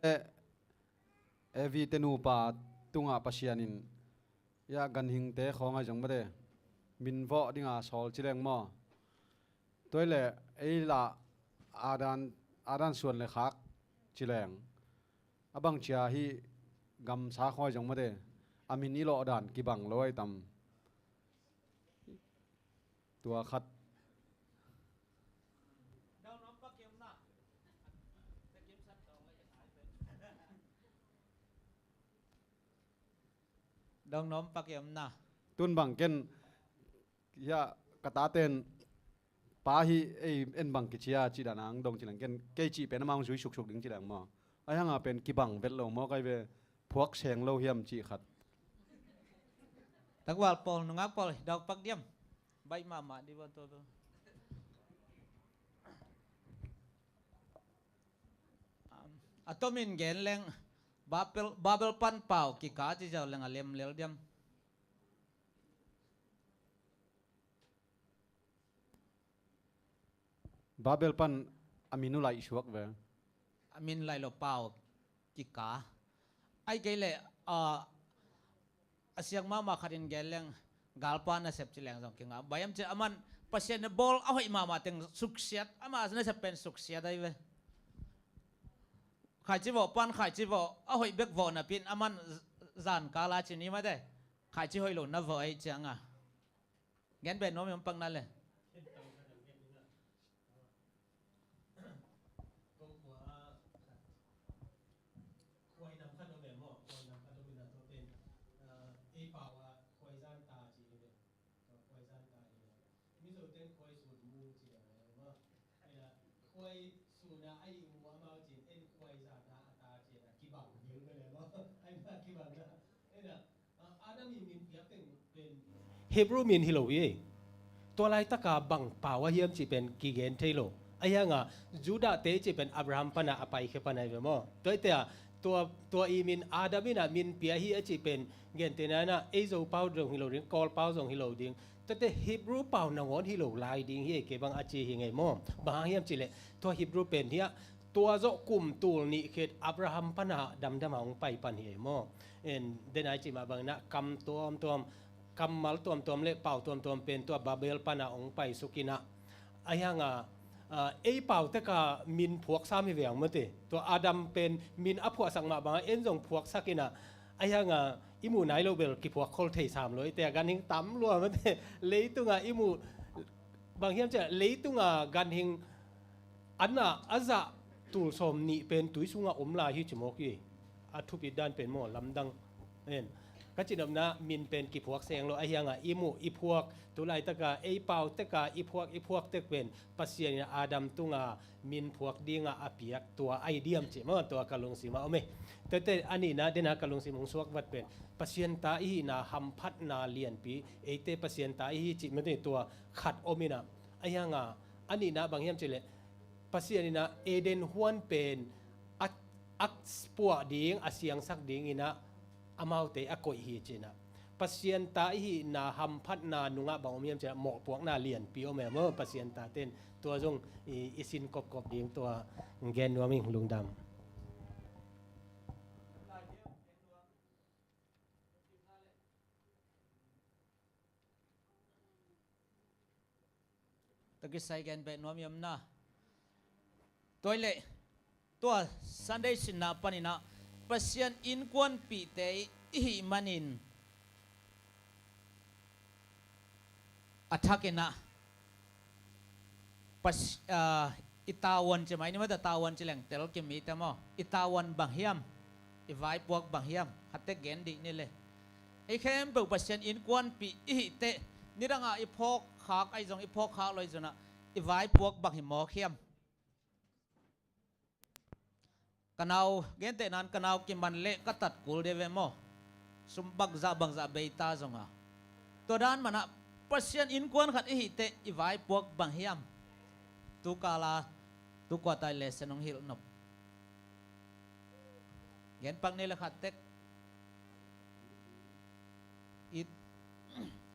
Eh, Evi te nupa tungah Pasian in, ia, ganhingte khawng ahi zong mate, min vawh dinga sawl ci leng maw. Tua hi leh ei lah Adam, Adam suan le khak ci leng, a bang cia hih gamsa khawng ahi zong mate, a min i lawh dan kibang lo ahi tam. Tua khat. Dong nom pak i omna. Tun bang ken, ia, ka taten pa hi, ei, en bang kici a cih dan ang dong ci leng ken, kei cih pen amah hong zui suksuk ding ci leng maw. Ahi hanga pen kibang vet lo maw, kai ve, phuak seng lo hiam cih khat. Takval pawl, nungak pawl, dau pak diam. Baih mahmah di bang tua bel. Um, a tomin gen leng, Babel, Babel pan pau kika ci ziau leng a lem lel diam. Babel pan a min uh laih suak ve. A min laih lo pau kika. Ai kei leh, ah, a siang mahmah khat in gen leng, galpa nasep ci leng zong kinga. Bang hiam cih leh aman Pasian na bawl a hoih mahmah teng suksiat, ama nasep pen suksiat ahi ve. Khaici vawh pan, khaici vawh a hoih bek vawh napi in aman z-, zan kala ci ni mate. Khaici hoih lo na vawh ahi cianga. Gen beh nuam i om pak na le. Khuainam khat om e maw, khuainam khat om in a tua pen, ah, ei pau a khuaizan ta ci hi ve. Tua khuaizan ta hi ve. Mizo ten khuai sun mu ci a ngai maw. Ina khuai sun a a ih mu amau cin en khuaizan a a ta ci a kibang ding ve le maw. Ai na kibang na. Ina Hebrew min hi lo hi. Tua laitaka bang pau a hiam cih pen kigen thei lo. Ahi hanga Judah te cih pen Abraham pana a paikhia pana hi ve maw. Tua ite a tua, tua i min Adam ina min pia hi a cih pen gentehna ina ei Zo pau zong hi lo ding, Kawl pau zong hi lo ding. Tuate Hebrew pau nangawn hi lo lai ding hi, kei bang a ci hi ngei maw. Bang hang hiam cih leh tua Hebrew pen hi a, tua zawh kum tul nih khit Abraham pana damdam a hong pai pan hi ei maw. En, den ai cih mah bangin ah kam tuamtuam, kammal tuamtuam le pau tuamtuam pen tua Babel pana hong paisuk in ah. Ahi hanga, ah, ei pau teka min phuak sam hi ve ang mate. Tua Adam pen min a phuahsak mah bangin en zong phuaksak in ah. Ahi hanga i muh nai lo bel kiphuak khol thei sam lo. Eite a ganhing tam lua mate. Leitunga i muh bang hiam cih leh leitunga ganhing a na a zah tul sawm nih pen tui sungah om lai hi ci mawk hi. A thupi dan pen maw, lamdang. En. Ka cinopna min pen kiphuak seng lo, a hiangah i muh i phuak, tu laitaka ei pau teka i phuak i phuak tek pen Pasian in Adam tunga min phuak dinga a piak tua ai diam ci maw, tua ka lungsim a om e. Tete a nihna dena ka lungsim hong suak vat pen Pasian ta i hihna hamphatna lianpi, eite Pasian ta i hi ci mete tua khat om ina. A hiangah a nihna bang hiam cileh Pasian inah Eden huan pen a, a puah ding, a siangsak ding inah amaute a koih hi cinah. Pasian ta i hihna hamphatna nungah bang om hiam cinah mawhpuakna lianpi om em aw, Pasian taten tua zong i, i sin kopkop ding tua gen nuam ing. Lungdam. Tua kisai gen beh nuam i om na. Tua i leh tua Sunday sinna paninah Pasian innkuanpihte i hih manin a thakinah Pas-, ah, i tavuan ci mai ni mata, tavuan ci leng tel kim i te maw? I tavuan bang hiam? I vaipuak bang hiam? Khatte gen dih ni le. Ei khempeuh Pasian innkuanpih i hih teh nidangah i phawkkhak ahi zong i phawkkhak lo ahi zonah i vaipuak bang hi mawk hiam? Ka nau gentehnan ka nau kiman leh ka tat kul de ve maw? Sum bangzah bangzah beita zonga tua dan manah Pasian innkuan khat i hih teh i vaipuak bang hiam? Tukala tukuata i lesen hong hilh nop. Genpak ni le khat tek. It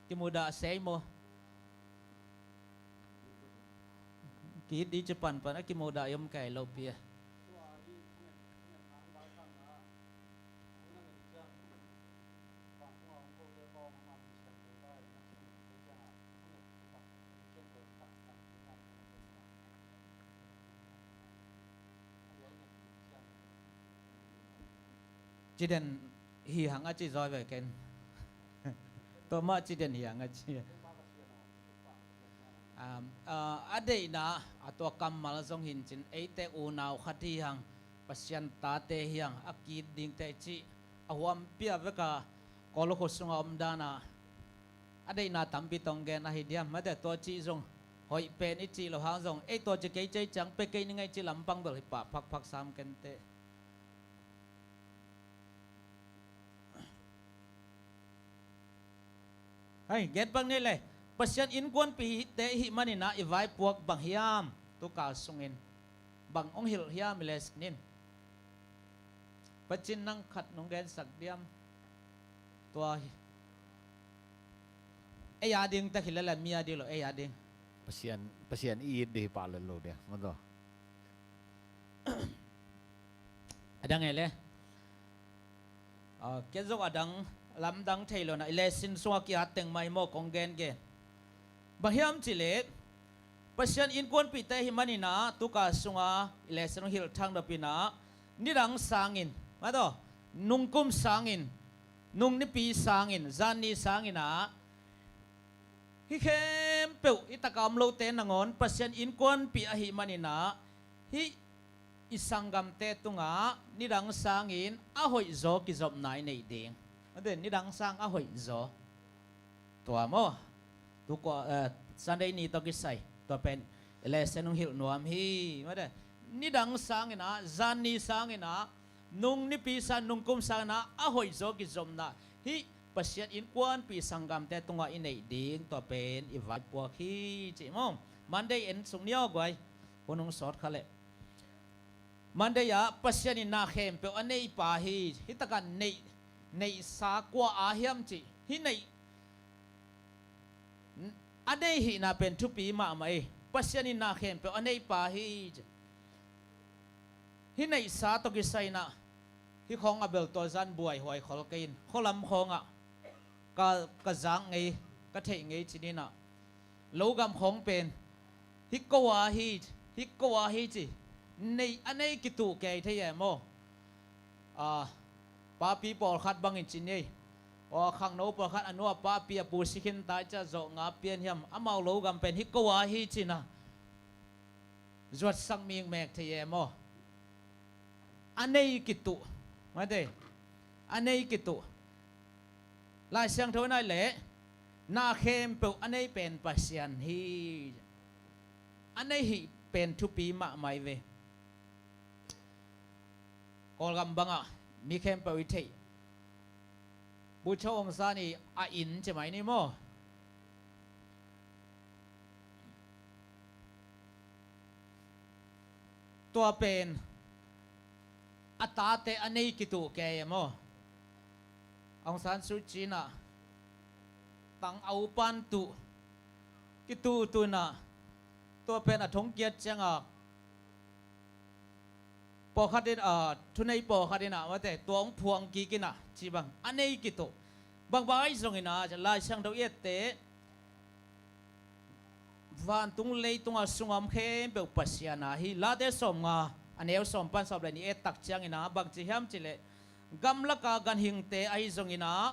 kimudah sei maw? Ki-it di ci panpan a kimudah i om kei lo pi a. Ciden hi hang a ci zaw ve ken. Tua mah ciden hi hang a ci. Um, uh, a deihna a tua kammal zong hin cin eite unau khat hi hang, Pasian tate hi hang, a ki-it dingte cih a huampia veka Kawlkhu sunga om dana a deihna tampi tong gen ahi diam mate, tua cih zong hoih pen i cih lo hang zong ei tua ci kei cei ciang pe kei ni ngei cih lampang bel hi pah phakphak sam kente. Hai, genpak ni le Pasian innkuanpihte i hih maninah i vaipuak bang hiam? Tukal sungin bang hong hilh hiam i le sinin. Pacin nang khat nong gensak diam? Tua hi. Ei a ding tak hi lala mi a ding lo, ei a ding. Pasian, Pasian i it dih hi pah lel lo dia. Maw tua. A dang e le. Ah, ken zong a dang lamdang thei lo na i le sin sungah ki-at teng mah hi maw kong gengen. Bang hiam cih leh Pasian innkuanpihte hi maninah tuka sunga i lesen hong hilh thang dopinah nidang sangin, mataw, nungkum sangin, nungnipi sangin, zanni sanginah hih khempeuh hih taka om lote nangawn Pasian innkuanpih ahi maninah hih i sanggamte tungah nidang sangin a hoihzaw kizopna i neih ding. Mate, nidang sang a hoihzaw. Tua maw? Tukua, eh, Sunday ni tawh kisai tua pen i lesen hong hilh nuam hi. Mate, nidang sanginah, zanni sanginah, nungnipi sang, nungkum sanginah a hoihzaw kizopna hih Pasian innkuanpih sanggamte tungah i neih ding tua pen i vaipuak hi cih maw? Monday en sung ni aw guai. Hun hong sawt kha leh Monday ah Pasian in na khempeuh a neipa hi. Hih takah neih, neihsa kua a hiam cih hih neih a nei hihna pen thupi mahmah hi. Pasian in na khempeuh a neipa hi. Hih neihsa tawh kisai inah hih khawng a bel tua zan buaihuai khol kei in khualam khawngah ka, ka zak ngei, ka theih ngei ci ninah logam khawng pen hih ko a hi, hih ko a hi ci. Neih a nei kituh kei thei e maw? Ah, papi pawlkhat bangin ci ni ei. Aw, khangno pawlkhat a nu a papi a pu si khin ta i ciah zawh nga pian hiam, amau logam pen hih ko a hi cinah zuatsak mikmek thei e maw? A nei kituh, mate, a nei kituh. Lai Siangtho in ah leh na khempeuh a nei pen Pasian hi. A nei hih pen thupi mahmah hi ve. Kawlgam bangah mi khempeuh i theih Bogyoke Aung San i a inn ci mai ni maw? Tua pen a tate a nei kituh kei e maw? Aung San Suu Kyi in ah tang a upan tuh kituhtuh in ah tua pen a thongkiat ciangah pawlkhat in, ah, thunei pawlkhat in ah, mate, tua hong phuang kik in ah, ci bang a nei kituh. Bangbang ahi zongin ah Lai Siangtho i etteh vantung leitung a sungah om khempeuh Pasian a hi. Late sawmnga, a neu sawm pan sawm le nih i et tak ciangin ah bang ci hiam cih leh, gamlaka ganhingte ahi zongin ah,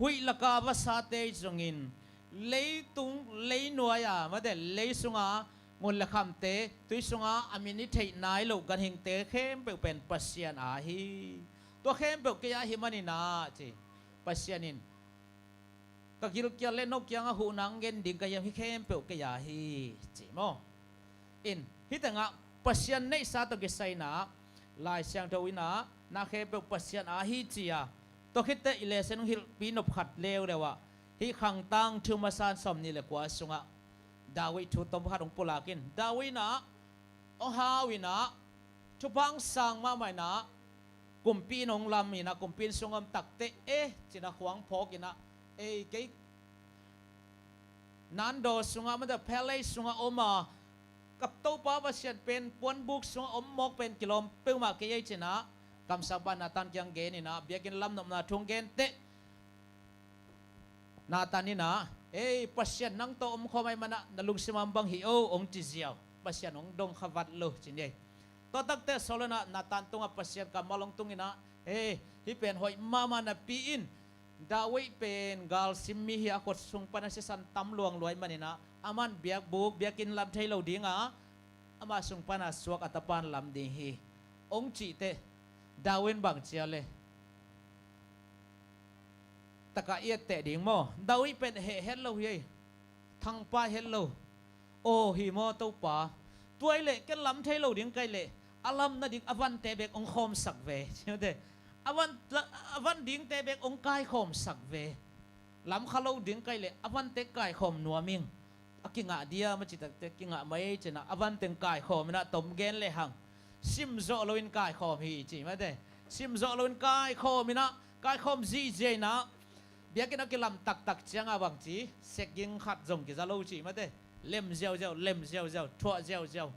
huih laka vasate ahi zongin, leitung leinuai a, mate, lei sunga ngun le khamte, tui sunga a min i theih nai loh ganhingte khempeuh pen Pasian a hi. Tua khempeuh kei a hi manin ah, ci, Pasian in ka gilkial le no kiangah huhna hong gen ding ka hiam, hih khempeuh kei a hi, ci maw? In, hih tengah Pasian neihsa tawh kisai in ah Lai Siangtho in ah na khempeuh Pasian a hi ci a, tua khitteh i lesson hong hilhpi nop khat leuleu ah, hih Khangtang thu masa sawmnih le kua sungah David thu tom khat hong pulak in, David in ah hong hau in ah, thupha hong sang mahmah in ah, kumpi in hong lam in ah, kumpi inn sung om takteh, eh, ci-in ah khuang phawk in ah, ei, kei nando sungah, mate, palace sungah om a, ka Topa Pasian pen puanbuk sungah om mawk pen kilawm peuhmah kei ei, ci-in ah kamsangpa Nathan kiang gen in ah, biakinn lam nopna thu hong genteh Nathan in ah, ei, Pasian nang tawh om khawm ahih manin ah na lungsim ah bang hih o, hong ci ziau. Pasian hong dong kha vat lo, ci ni ei. Tua takteh Saul in ah Nathan tungah Pasian kammal hong tung in ah, ei, hih pen hoih mahmah napi in, David pen galsim mi hi a, a khut sung pan a sisan tam luangluai manin ah, aman biakbuk, biakinn lam thei lo ding a, ama sung pan a suak a tapa in lam ding hi, hong cihteh David in bang ci a le? Takah i etteh ding maw? David pen heh het lo hi ei. Thangpai het lo. Aw, hi maw Topa? Tua hi leh ken lam thei lo ding ka hih leh, a lam nading a vante bek hong khawmsak ve. Ci mate. A van, a van dingte bek hong kaikhawmsak ve. Lam kha lo ding ka hih leh a vante kaikhawm nuam ing. A kingah diam a ci takteh kingah mah ei, ci-in ah a van teng kaikhawm in ah, tom gen lehang, sim zawh loin kaikhawm hi, ci mate. Sim zawh loin kaikhawm in ah, kaikhawm zihziah in ah, biakinn a kilam taktak ciangah bang ci, sekging khat zong kiza lo, ci mate. Lem ziauziau, lem ziauziau, thuah ziauziau.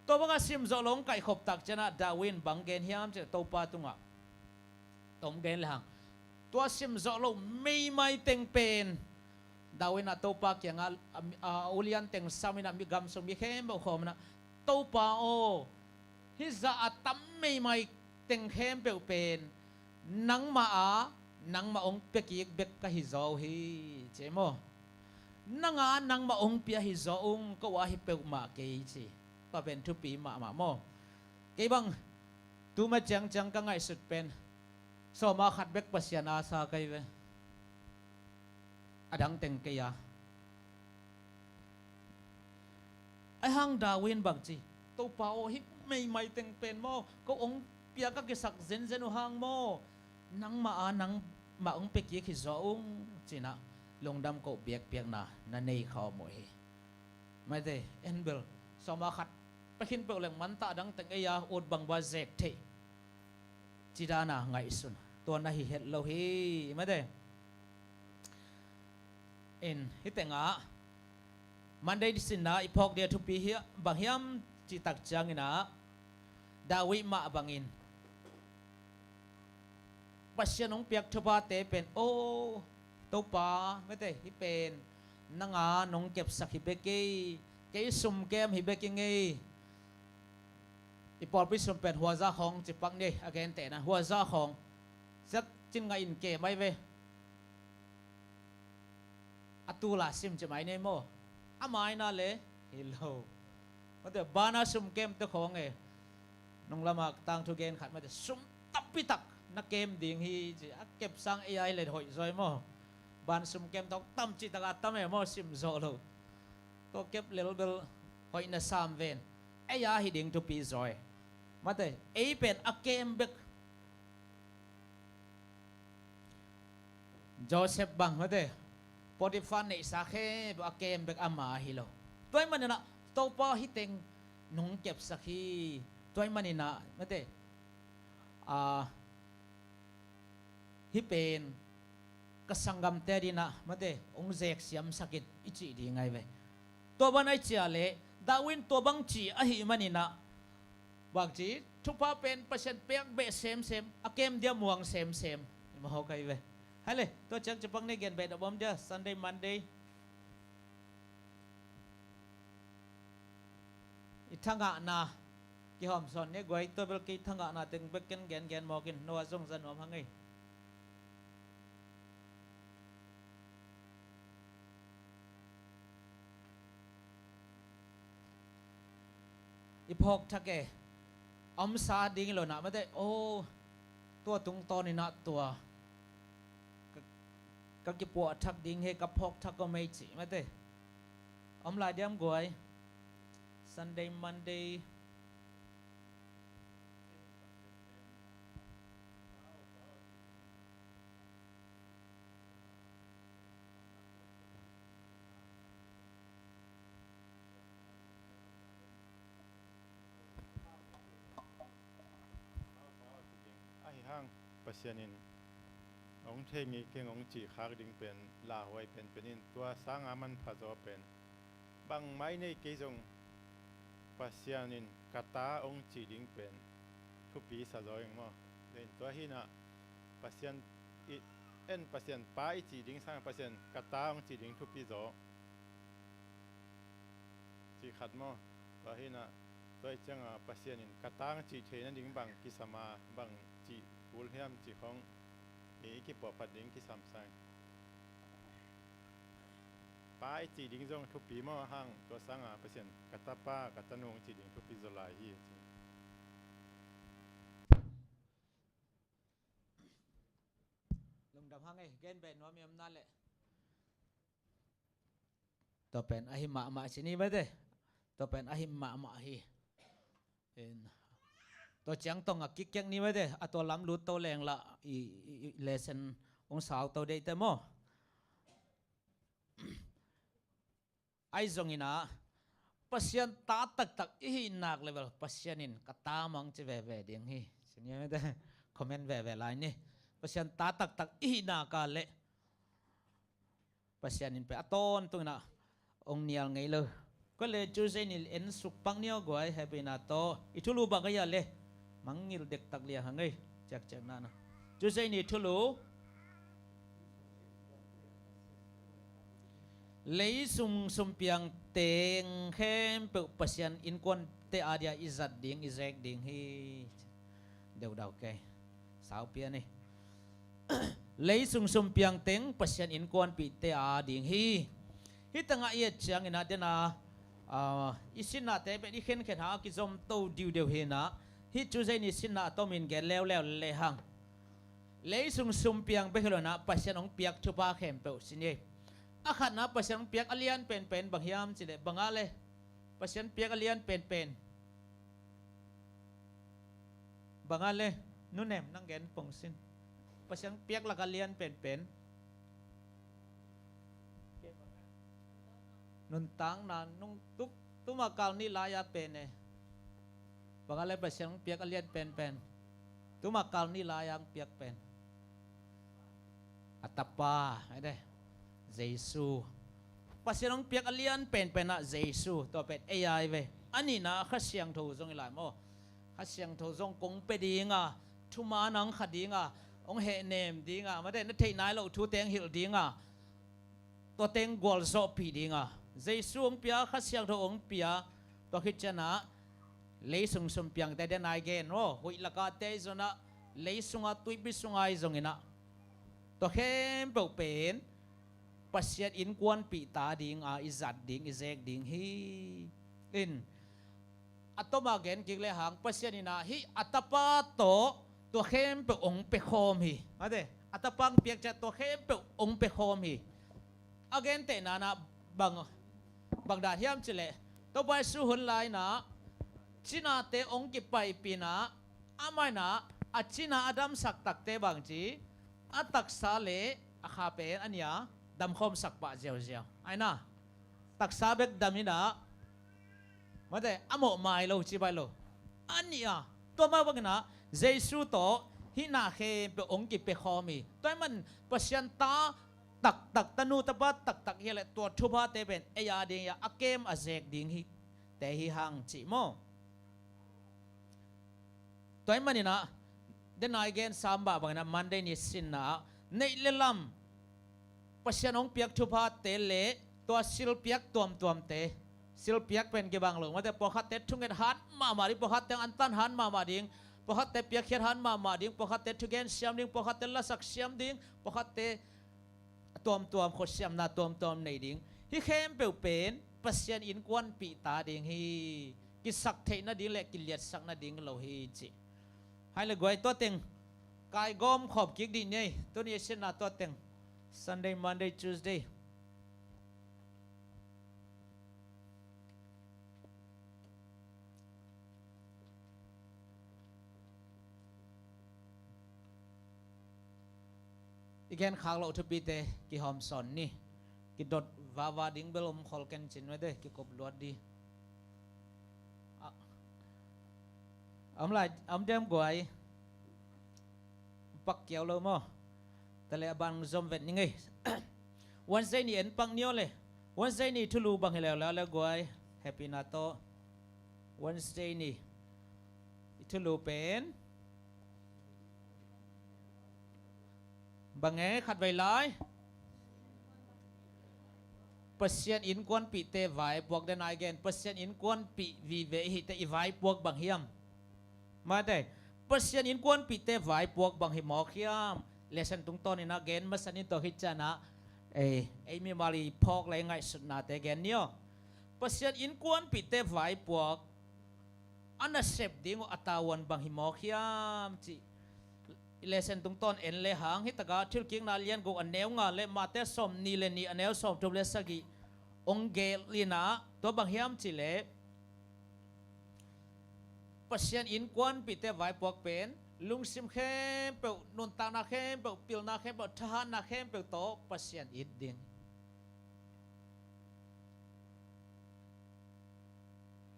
Tua bangah sim zawh lo hong kaihkhop tak ciangah David in bang gen hiam cih leh, Topa tungah, tom gen lehang, tua sim zawh lo meimai teng pen David in ah Topa kiangah a, a, a ulian teng sam in ah, mi gam sung mi khempeuh khawm in ah, Topa aw, hih zah a tam meimai teng khempeuh pen nangmah a, nangmah hong piakik bek ka hi zaw uh hi, ci maw? Nang a, nangmah hong pia hi zaw ung, ko a hi peuhmah kei, ci. Tua pen thupi mahmah maw? Kei bang tuma ciangciang ka ngaihsut pen sawma khat bek Pasian a sa ka hi ve. A dang teng kei a. Ahih hang David in bang ci, Topa aw, hih meimai teng pen maw, ko hong pia ka kisak zenzen uh hang maw, nangmah a, nangmah hong piakik hi zaw ung, ci-in ah lungdam koh biakpiakna na nei kha om uh hi. Mate, en bel, sawma khat pia khin peuh leng mantah a dang teng ei a, ut bangbang zek theih ci dan a ngaihsun, tua na hi het lo hi, mate. In, hih tengah Monday sinna i phawk dia thupi hi, bang hiam cih tak ciangin ah, David mah bangin Pasian hong piak thuphate pen, aw, Topa, mate, hih pen nang a nong kepsak hi bek ei, kei sum kem hi bek ing ei. I pawlpi sum pen huaza khawng ci pak ni ei, a gentehna huaza khawng. Siak cin ngah in ke mai ve. A tul a sim ci mai ni ei maw? A mai na le hi lo. Mate, bana sum kem te khawng e. Nung lama tangthu gen khat mate, sum tampi tak na kem ding hi ci. A kep sang ei ai le hoih zaw maw. Ban sum kem tawh tam cih tak a tam e maw, sim zawh lo. Tua kep lel bel hoih na sam ven. Ei a hi ding thupi zaw e. Mate, ei pen a kem bek. Joseph bang mate, Potiphar neihsa khempeuh a kem bek ama ahi lo. Tua ahih manin ah Topa hih teng nong kepsak hi. Tua ahih manin ah mate, a, hih pen ka sanggamte adingin ah mate, hong zek siamsak in i cih ding ahi ve. Tua bang ahi ciang leh David in tua bang ci ahih manin ah, bang ci, thupha pen Pasian piak beh semsem, a kem dia muang semsem. I mawk ahi ve. Hai le, tua ciang ci pak ni, gen beh na bawm dia, Sunday, Monday. I thangahna kihawm sawn ni guai, tua bel kei thangahna teng bek ken gen gen mawk in, no a zong za nuam hang ei. I phawk thak e, a omsa ding hi lo na mate, oh, tua tungtawn in ah tua ka, ka kipuah thak ding hi, ka phawk thak om ei cih mate. Om lai diam guai. Sunday, Monday. Ahi hang Pasian in hong thei ngei keng hong cih khak ding pen lauhuai penpen in, tua sanga manpha zaw pen bangmah i nei kei zong Pasian in ka ta hong cih ding pen thupi sa zaw ing maw. Tua hi in ah Pasian i, en Pasian pa i cih ding sang Pasian ka ta hong cih ding thupi zaw. Cih khat maw. Tua hi in ah, tua hi ciang a Pasian in ka ta hong cih theih nading bang kisam a, bang cih kul hiam cih khawng i kipuahphat ding kisam sa ing. Pa i cih ding zong thupi maw, a hang tua sang a Pasian ka tapa, ka tanu hong cih ding thupi zaw lai hi ci. Lungdam hang ei, gen beh nuam i om na leh. Tua pen ahi mahmah ci ni mate. Tua pen ahi mahmah hi. Tua ciang tong a kikek ni mate. A tua lam lut to leng lah i, i, i lesson hong sau to deih te maw. Ahi zongin ah Pasian ta taktak i hih nak leh bel Pasian in ka ta mah hong ci veve ding hi. Ci ni mate. Comment veve lai ni. Pasian ta taktak i hih nak a leh Pasian in pen a tawntungin ah hong nial ngei lo. Koi le Tuesday ni en suk pak ni aw guai, happy na tawh. I thulu bang ahi a le mangngilh dektak liang hang ei. Ciakciak na na. Tuesday ni thulu. Leisung sumpiang teng khempeuh Pasian innkuante a dia i zat ding, i zek ding hi. Deudau kei. Saupi a ni. Leisung sumpiang teng Pasian innkuanpihte a ding hi. Hih tengah i et ciangin ah den a, ah, i sinnate pen i khenkhen hang a kizom to diudeu hi in ah, hih Tuesday ni sinna a tomin gen leuleu lehang. Leisung sumpiang bek hi lo in ah Pasian hong piak thupha khempeuh ci ni. A khatna Pasian hong piak a lian penpen bang hiam cih leh bang a le Pasian piak a lian penpen. Bang a le, Nu Nem nang gen pong sin. Pasian piak lak a lian penpen. Nuntakna nung tuk, tuma kal nih lai a pen e. Bang a le Pasian piak a lian penpen. Tuma kal nih lai a piak pen. A tapa, ai de. Jesu. Pasian hong piak a lian penpen ah Jesu, tua pen ei ai ve. A nihna Kha Siangtho zong hi lai maw. Kha Siangtho zong kong pia ding a, thuman hong kha ding a, hong hehnem ding a, mate na theih nai loh thute hong hilh ding a, tuate hong gualzawhpih ding a. Jesu hong pia, Kha Siangtho hong pia, tua khit ciangin ah leisung sumpiangte den ai gen aw, huih lak a te zong ah, leisung a tuipi sung ai zongin ah. Tua khempeuh pen Pasian innkuanpihte a ding a i zat ding, i zek ding hi. In, a tawma gen kik le hang Pasian in ah hih a tapa tawh tua khempeuh hong pia khawm hi. Mate, a tapa hong piak ciang tua khempeuh hong pia khawm hi. A gentehna in ah bang, bang dan hiam cih leh Topa Jesu hun lai in ah cinate hong kipaipih in ah amah in ah a cina a damsak takte bang ci, a taksa le a kha pen a nih a damkhawmsak pah ziauziau. Ai na, taksa bek dam in ah, mate, a mawh mai lo ci bai lo. A nih a, tua mah bangin ah Jesu tawh hih na khempeuh hong kipia khawm hi. Tua ahih man Pasian ta taktak, tanu tapa taktak hi a leh tua thuphate pen ei a ding hi a, a kem a zek ding hi te hi hang cih maw? Tua ahih manin ah, den a i gen sam mah bangin ah Monday ni sinna ah neih le lam, Pasian hong piak thuphate le tua silpiak tuamtuamte, silpiak pen kibang lo, mate, pawlkhatte thunget hat mahmah ding, pawlkhatte antan hat mahmah ding, pawlkhatte piakkhiat hat mahmah ding, pawlkhatte thugen siam ding, pawlkhatte lasak siam ding, pawlkhatte a tuamtuam khuasiamna tuamtuam nei ding. Hih khempeuh pen Pasian innkuanpihte ding hi. Kisak theih nading le kiliatsak nading lo hi ci. Hai le guai, tua teng kai gawm khawm kik dih ni ei. Tuni a sinna tua teng Sunday, Monday, Tuesday. I gen khak loh thupite kihawm sawn ni. Kidot vava ding bel om khol ken cin mate, kikop luat di. A, a om lai, a om diam guai. Pak kiau lo maw? Tua le a ban zom vet ni ngei. Wednesday ni en pak ni aw le. Wednesday ni thulu bang hi leuleu le guai. Happy na tawh. Wednesday ni i thulu pen bang e, khatvei lai. Pasian innkuanpihte vaipuak, den a i gen Pasian innkuanpih vive i hihte i vaipuak bang hiam? Mate, Pasian innkuanpihte vaipuak bang hi mawk hiam? Lesson tungtawn in a gen masa ni tawh hi ciangin a, ei, ei mimal i phawk le i ngaihsutnate gen ni aw. Pasian innkuanpihte vaipuak a nasep ding uh a tavuan bang hi mawk hiam cih i lesson tungtawn en le hang, hi takah Thilkikna lian guk a neu nga le Mate sawm nih le nih a neu sawm thum le sagih hong gelh in a, tua bang hiam cih leh Pasian innkuanpihte vaipuak pen lungsim khempeuh, nuntakna khempeuh, pilna khempeuh, thahatna khempeuh tawh Pasian it ding.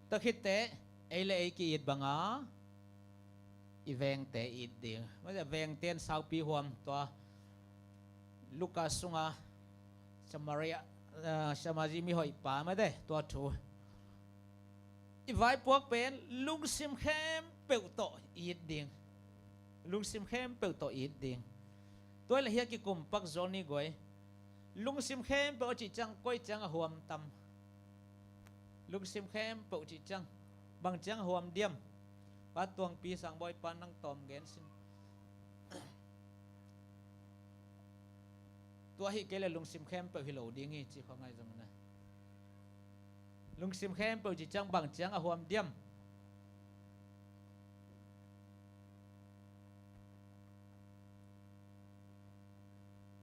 Tua khit teh ei le ei ki-it banga i vengte it ding. Mate, vengte in saupi huam, tua Luka sunga Samaria, eh, Samaria mihoih pa, mate, tua thu. I vaipuak pen lungsim khempeuh tawh it ding. Lungsim khempeuh tawh it ding. Tua le hia kikum pak zaw ni guai. Lungsim khempeuh a cih ciang koi ciang a huam tam? Lungsim khempeuh cih ciang bang ciang a huam diam? Pa Tuangpi, Sangbawi pa, nang tawm gen sin. Tua hi kei le lungsim khempeuh hi lo ding hi ci khuangai zong na. Lungsim khempeuh cih ciang bang ciang a huam diam?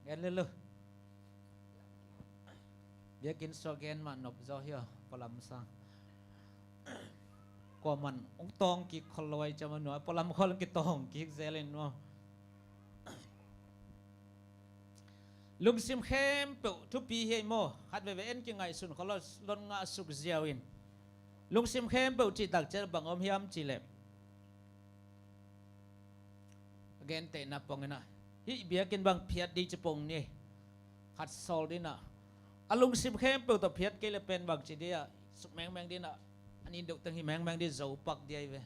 Gen lulu. Biakinn sua gen mah nop zaw hi aw, pualam sang. Kuaman hong tawng kik khol lo ai ciam a nuai, pualam khol kitawng kik zel in maw. Lungsim khempeuh thupi hi ei maw. Khat veve en kingaihsun khol lo, lon ngah suk ziau in. Lungsim khempeuh cih tak ciang bang om hiam cih leh, a gentehna pong in a, hih biakinn bang phiat di ci pong ni. Khat sawl ding a, a lungsim khempeuh tawh phiat kei le pen bang ci di a, suk mengmeng ding a, a nin deuh teng hi mengmeng di zo pak di ai ve.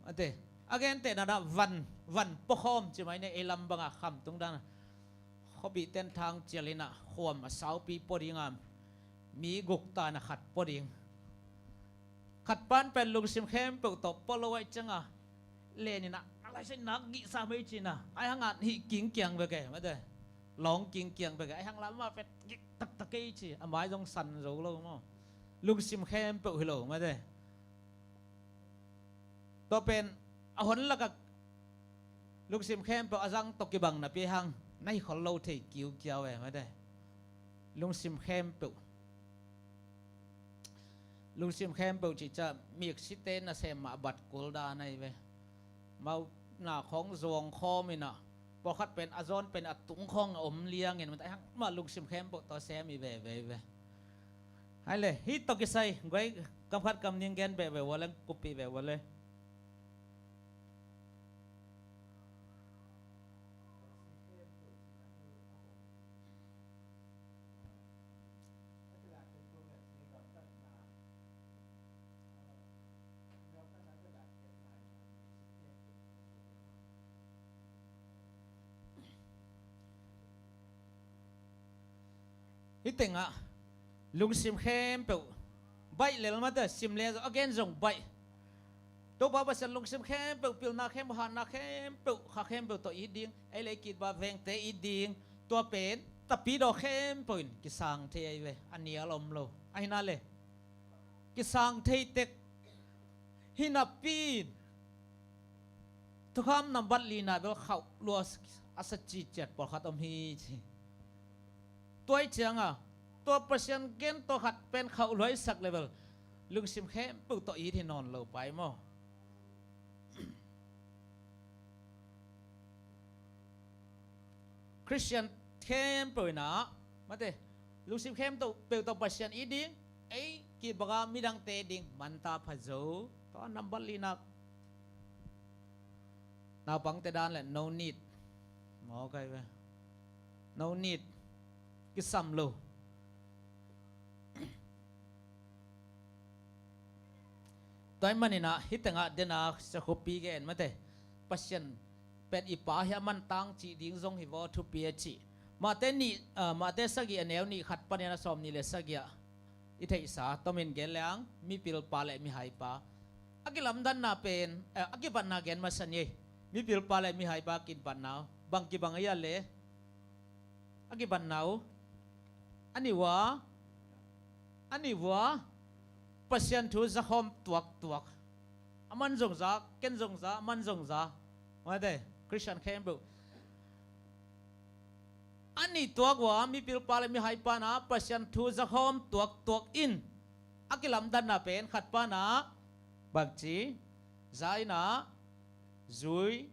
Ate, a gentehna na van, van pua khawm ci mai ni, ei lam banga kham tung dan a. Khuapihte in thang cial in a, khuam a saupi pua ding a, mi guk ta in a khat pua ding. Khat pan pen lungsim khempeuh tawh pua lo ai ciang a, len in a, a lai sai nak gih sa mei ci in a, ai hang a hih kingkiang bek e, mate. Lawng kingkiang bek e, ai hang lam a pet gik taktak kei ci, a mai zong san zo lo maw. lungsim khempeuh hi lo, mate. Tua pen a hon lakah lungsim khempeuh a zang tawh kibang napi hang na hi khol lo thei kiukiau e, mate. Lungsim khempeuh. Lungsim khempeuh cih ciang miksite nasem mah bat kul dan ahi ve. Mau na khong zuang khawm in ah, pawlkhat pen a zawn pen a tung khong a om liangin, mate, hang mah lungsim khempeuh tawh sem hi veve ve. Hai le, hih tawh kisai guai kam khat kam nih gen beh ve ua leng, kuppih ve ua le. Hih tengah lungsim khempeuh baih lel, mate, sim le zong a gen zong baih. Topa Pasian lungsim khempeuh, pilna khempeuh, hatna khempeuh, kha khempeuh tawh it ding, ei le ei kitbang vengte it ding, tua pen tapidaw khempeuh in kisang thei ahi ve, a nial om lo. Ahi na le, kisang thei tek. Hih napi in thukham nambat lina bel khauh lua a sa ciciat pawlkhat om hi ci. Tua ih cianga tua Pasian gen tawh khat pen khauh luaisak le bel lungsim khempeuh tawh it hi nawn lo pai maw? Khristian khempeuh in ah, mate, lungsim khempeuh tawh Pasian it ding, ei kibanga midangte ding manta pha zo. Tua nambat lina naupangte dan le no need. Maw kai ve. No need. Kisam lo. Tua ih manin ah hih tengah dena sakhupi gen, mate, Pasian pen i Pa hi a man tang cih ding zong hi vaw, thupi a cih. Mate nih, ah, Mate sagih a neu nih khat panin a sawm nih le sagih ah i theihsa tomin gen leng mipil pa le mihai pa a kilamdanna pen, eh, a kibatna gen masa ni. Mipil pa le mihai pa kibatna bang kibang a hia le? A kibatna uh a nih ua, a nih ua Pasian thu zakhawm tuaktuak. A man zong za, ken zong za, a man zong za. Mate, Khristian khempeuh a nih tuak ua, mipil pa le mihai pa in ah Pasian thu zakhawm tuaktuak in a kilamdanna pen khat pa in ah bangci, za in ah zui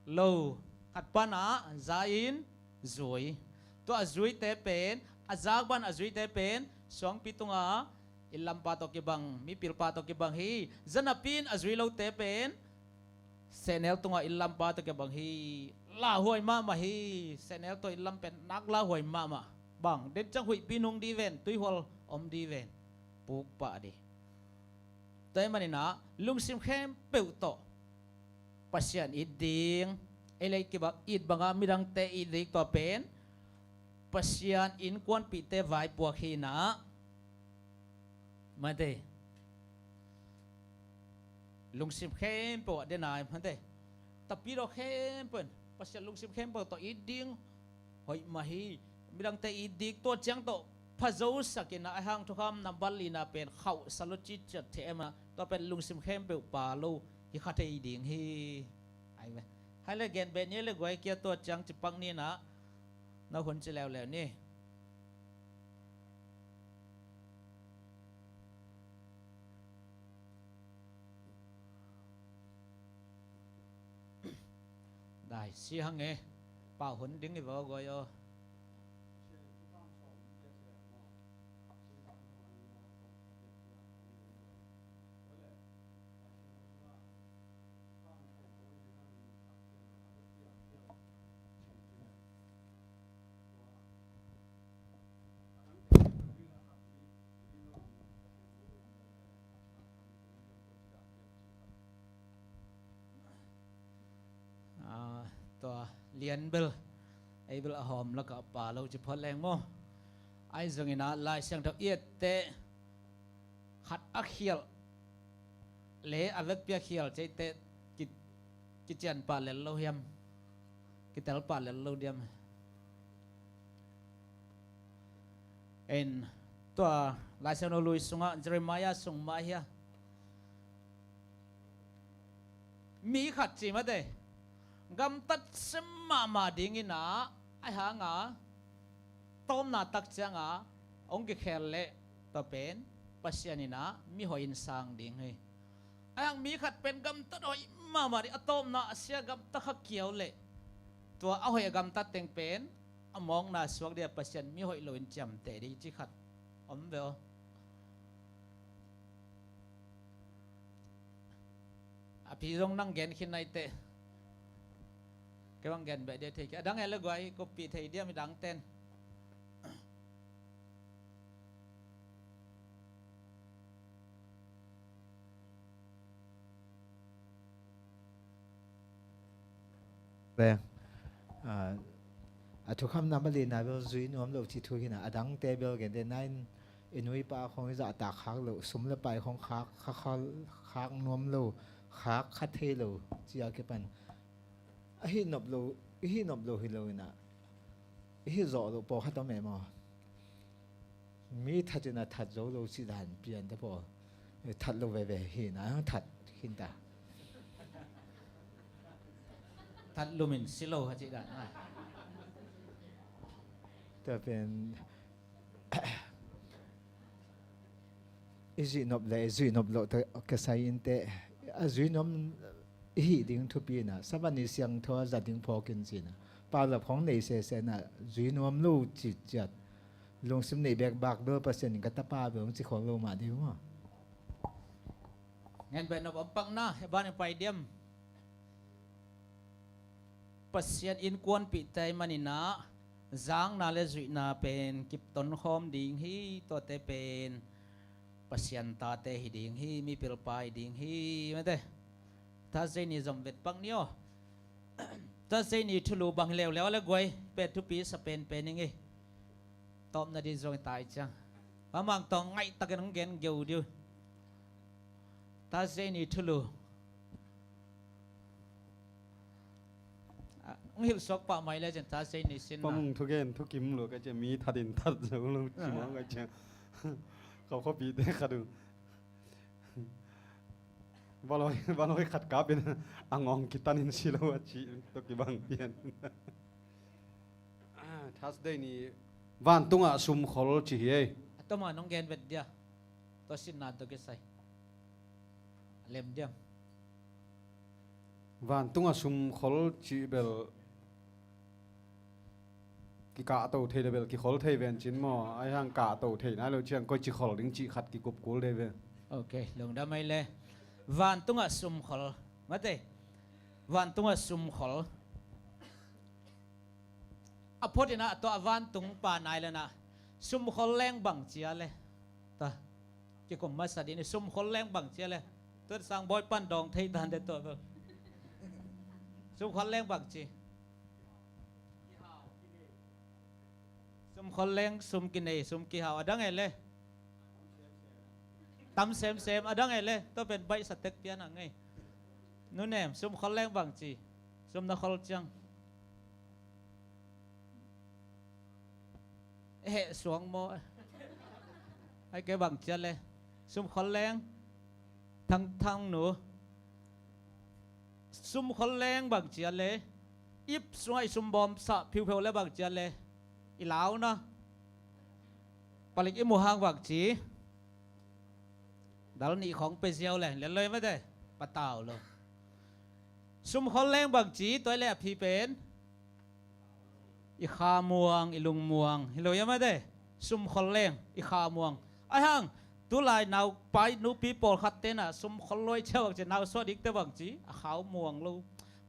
lo, khat pa in ah za in zui. Tua a zuite pen, a zak bang a zuite pen suangpi tunga innlampa tawh kibang, mipilpa tawh kibang hi. Zanapi in a zui lote pen sehnel tunga innlampa tawh kibang hi. Lauhuai mahmah hi. Sehnel tawh innlam pen nak lauhuai mahmah. Bang den ciang huihpi nung ding ven, tuihual om ding ven, puk pah ding. Tua ih manin ah lungsim khempeuh tawh Pasian it ding, ei le ei kibang, it banga midangte it ding, tua pen Pasian innkuanpihte vaipuak hi in ah, mate, lungsim khempeuh ah dena, mate, tapidaw khempeuh in Pasian lungsim khempeuh tawh it ding hoih mah hi. Midangte it ding, tua ciang tawh phazosak in ah, a hang thukham nambat lina pen khauh sa lo ciciat thei em ah, tua pen lungsim khempeuh pa lo hi kha thei ding hi. Ai ve. Hai le gen beh ni le guai kia, tua ciang ci pak ni in ah, na hun ci leuleu ni. Dai si hang e, pau hun ding i vaw guai aw. Ah, tua lian bel, ei bel a hawm lakah pa lo ci phot leng maw? Ahi zongin ah Lai Siangtho i etteh khat a khialh le a vekpi a khial ceite ki, kician pah lel lo hiam? Kitel pah lel lo diam? En, tua Lai Siangtho Lui sungah, Jeremiah sung mah hi a, mi khat ci mate, gamtat sem mahmah dingin ah, ahi hanga tawpna tak cianga hong kikhel leh tua pen Pasian in ah mihoih in sang ding hi. Ahi hang mi khat pen gamtat hoih mahmah ding, a tawpna a sia gamtat kha kiau leh tua a hoih a gamtat teng pen a mawkna suak ding a, Pasian mihoih loin ciamteh ding ci khat om ve aw. A phi zong nang gen khin nai teh. Kei bang gen beh dia thei kei. A dang e le guai, koppih thei diam i dang ten. Leng, ah, a thukham nam a lina bel zui nuam lo ci thu hina, a dangte bel gen de nine, i nuipa khong i zahtak khak lo, sum le pai khong khak, kha, kha, khak nuam lo, khak kha thei lo, ci a kipan. A hih nop lo, i hih nop lo hi lo ina, i hih zawh lo pawlkhat om e maw? Mi that in a that zo lo cih dan pian te pawl. That lo veve hi na, that khin ta. That lumin si lo ha cih dan a. Tua pen i zuih nop le i zuih nop loh tawh kisai in teh, a zui nuam i hih ding thupi ina, Sabbath ni siangtho a zat ding phawk in ci ina, paulap khong nei sese ina, zui nuam lo cih ciat, lungsim nei bek bak bel Pasian in ka tapa bel hong ci khol lo mah ding maw. Ngen beh nop om pak na, he ban in pai diam. Pasian innkuanpihte ahih manin ah, zakna le zuihna pen kipton khawm ding hi, tuate pen Pasian tate hi ding hi, mipilpa hi ding hi, mate. Thursday ni zom vet pak ni aw. Thursday ni thulu bang hi leuleu le guai, pen thupi sa penpen ing ei. Tawpna ding zong i tai ciang. Amang tawng ngaihtakin hong gen geu ding uh. Thursday ni thulu. Ah, hong hilh suak pah mai le cian Thursday ni sin na. Pamung thugen thukim lo ka cian, mi that in that zo lo ci mawk ka cian. Kau khuapihte khat uh. Valoi, valoi khat kapin a ngawng kitanin si lo a ci tawh kibang pian. Ah, Thursday ni vantungah sumkhol ci hi ei. A tawma nong gen vet dia. Tua sinna tawh kisai. A lem diam. Vantungah sumkhol cih bel kikahto thei le bel kikhol thei ven cin maw? Ahi hang kahto thei nai lo ciang koi ci khol ding cih khat kikup kul thei ve. Ok, lungdam ei le. Vantungah sumkhol. Mate. Vantungah sumkhol. A phot ina tua a vantung pa nai lena sumkhol leng bang cia le. Ta. Kikum masa dini sumkhol leng bang cia le. Tua sang bawi pan dawng thei dan de tua bel. Sumkhol leng bang ci. Sumkhol leng sum kinei, sum kihau, a dang e le. Tam semsem, a dang e le. Tua pen baih sa tek pian a ngei. Nu nem, sumkhol leng bang ci. Sum na khol ciang. Heh suang maw? Ai kei bang cia le. Sumkhol leng. Thang, thang nu. Sumkhol leng bang cia le. Ip sungah i sumbawm sah phiupheu le bang cia le. I lau na. Palik i mu hang bang ci. Dal nih khong pe ziau le. Len loi mate. Patau lo. Sumkhol leng bang ci. Tua le a phi pen. I khamuang, i lungmuang. Hi lo ia mate. Sumkhol leng, i khamuang. Ahi hang, tulai naupai nupi pawlkhat tena sumkhol luai cia bang ci, nau suah dikte bang ci, a khamuang lo.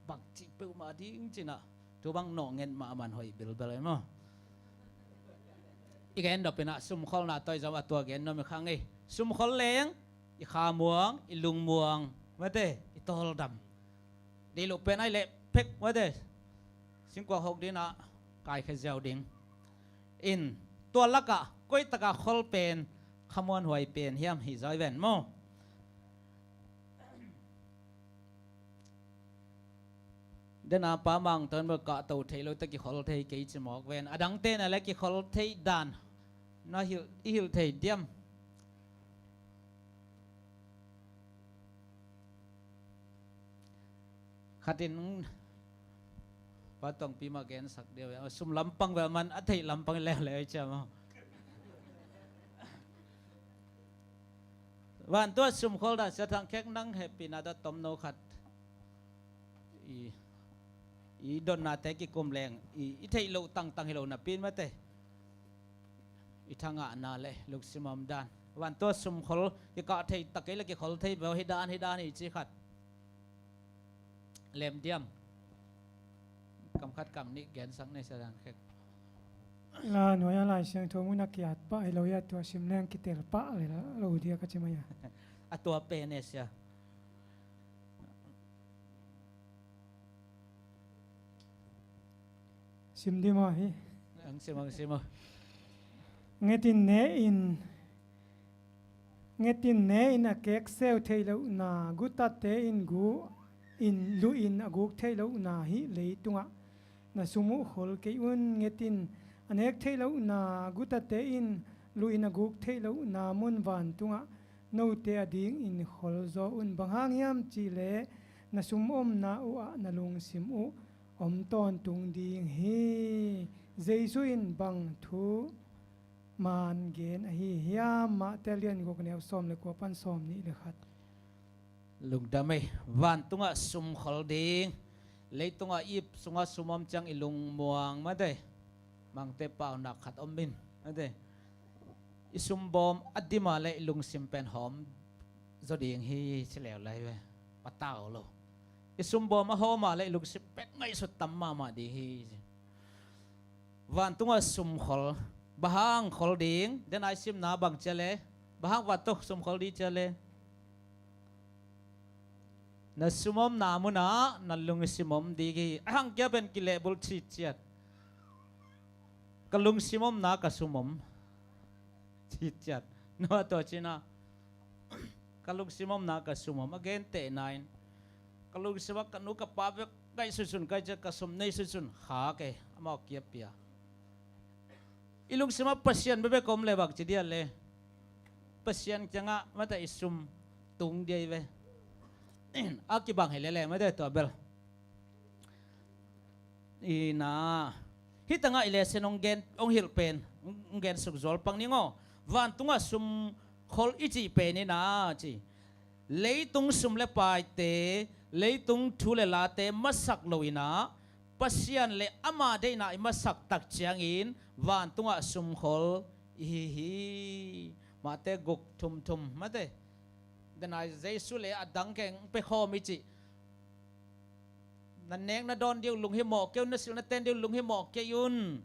Bang ci peuhmah ding cina. Tu bang nawh ngen mahmah hoih bilbel ei maw. I gen dopina sumkholna toi zom a tua gen nuam i khang ei. Sumkhol leng, i khamuang, i lungmuang. Mate, i tawldam. Dei lo pen ai leh phek mate. Singkuang hok dina kaikhe ziau ding. In tua laka koitaka khol pen khamuanhuai pen hiam hi zoi ven maw? Dena pa mang ton bel kahto thei lo te kikhol thei kei ci mawk ven. A dangte na le kikhol thei dan na hilh, i hilh thei diam? Khat in Pa Tongpi mah gensak deuh, a sum lampang bel man a theih lampang leuleu cia maw. Vantung a sumkhol dan Sia Thang Khek nang hehpihna tawh tomno khat i, i dotnate kikum leng i, i theih loh tangtang hi lo napi in mate, i thangahna le lungsim om dan, vantung a sumkhol kikah thei tak kei le kikhol thei beuh hi dan hi dan hi ci khat. Lemdiam. Kam khat kam nih gensak ne Sia Thang Khek. La nuai a Lai Siangtho mun a kiat pah hi lo hi a, tua sim leng kitel pah le la lo dia ka ci mai a. A tua pen e sia. Sim di maw hi. Ang sim, ang sim maw. Ngetin ne in, ngetin ne in a kekseu theih lohna, gutate in gu in luh in a guk theih lohna hih leitungah na sum uh khol kei un. Ngetin a nek theih lohna, gutate in luh in a guk theih lohna mun vantungah note adingin khol zaw un. Bang hang hiam cihleh na sum omna uhah na lungsim uh om tawntung ding hi. Jesu in bang thu man gen ahi hiam? Mate lian guk neu sawm le kua pan sawm nih le khat. Lungdam ei. Vantungah sumkhol ding. Leitungah ip sungah sum om ciang i lungmuang mate. Mangte paunak khat om in mate. I sumbawm a dima le i lungsim pen hawm zaw ding hi ci leulai ve. Patau lo. I sumbawm a hawma le i lungsim pen ngaihsut tam mahmah ding hi. Vantungah sumkhol. Bang hang khol ding? Dena i simna bang cia le? Bang hang vantung sumkhol ding cia le? Na sum omna munah na lungsim om ding hi. A hang kia pen kilehbulh citciat. Ka lungsim omna ka sum om citciat. Nua tua cina. Ka lungsim omna ka sum om. A gentehna in ka lungsim ah ka nu ka pa bek ngaihsunsun kai cia ka sum nei sunsun khak e. Amau kiapia. I lungsim ah Pasian bebek om le bang ci dia le? Pasian kiangah mate i sum tung dia i ve. A kibang hi lele mate tua bel. Ina. Hih tangah i lesen hong gen, hong hilh pen hong gen suk zual pang ning aw. Vantungah sumkhol i cih pen ina ci. Leitung sum le paite, leitung thu le late masak lo inah Pasian le ama deihna i masak tak ciangin vantungah sumkhol i hi hi. Mate guk thum thum mate. Dena Jesu le a dang keng pekhawm i cih. Na nek na dawn ding uh lunghimawh kei un, na silh na ten ding uh lunghimawh kei un.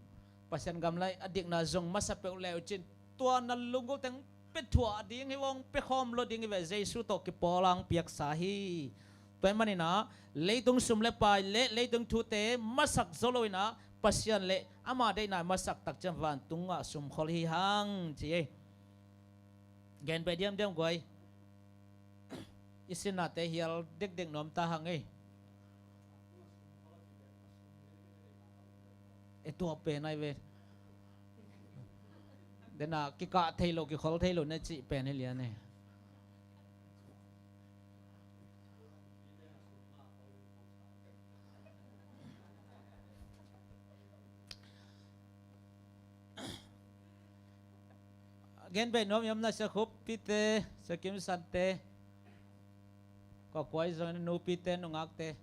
Pasian gam lai a dikna zong masa peuh le uh cin. Tua na lunggulh teng pethuah ding hi vong, pekhawm lo ding hi ve. Jesu tawh kipawl ang piaksa hi. Tua hi maninah leitung sum le pai le leitung thute masak zo lo inah Pasian le ama deihna masak tak ciang vantungah sumkhol hi hang ci ei. Gen beh diamdiam guai. I sinnate hial dekdek nuam ta hang ei. E tua pen ai ve. Dena kikah thei lo, kikhol thei lo ne cih pen hi lian e. Gen bei nuam i om na Sia Khup pite, Sia Kim Sante, kua kuai zong nupite, nungakte.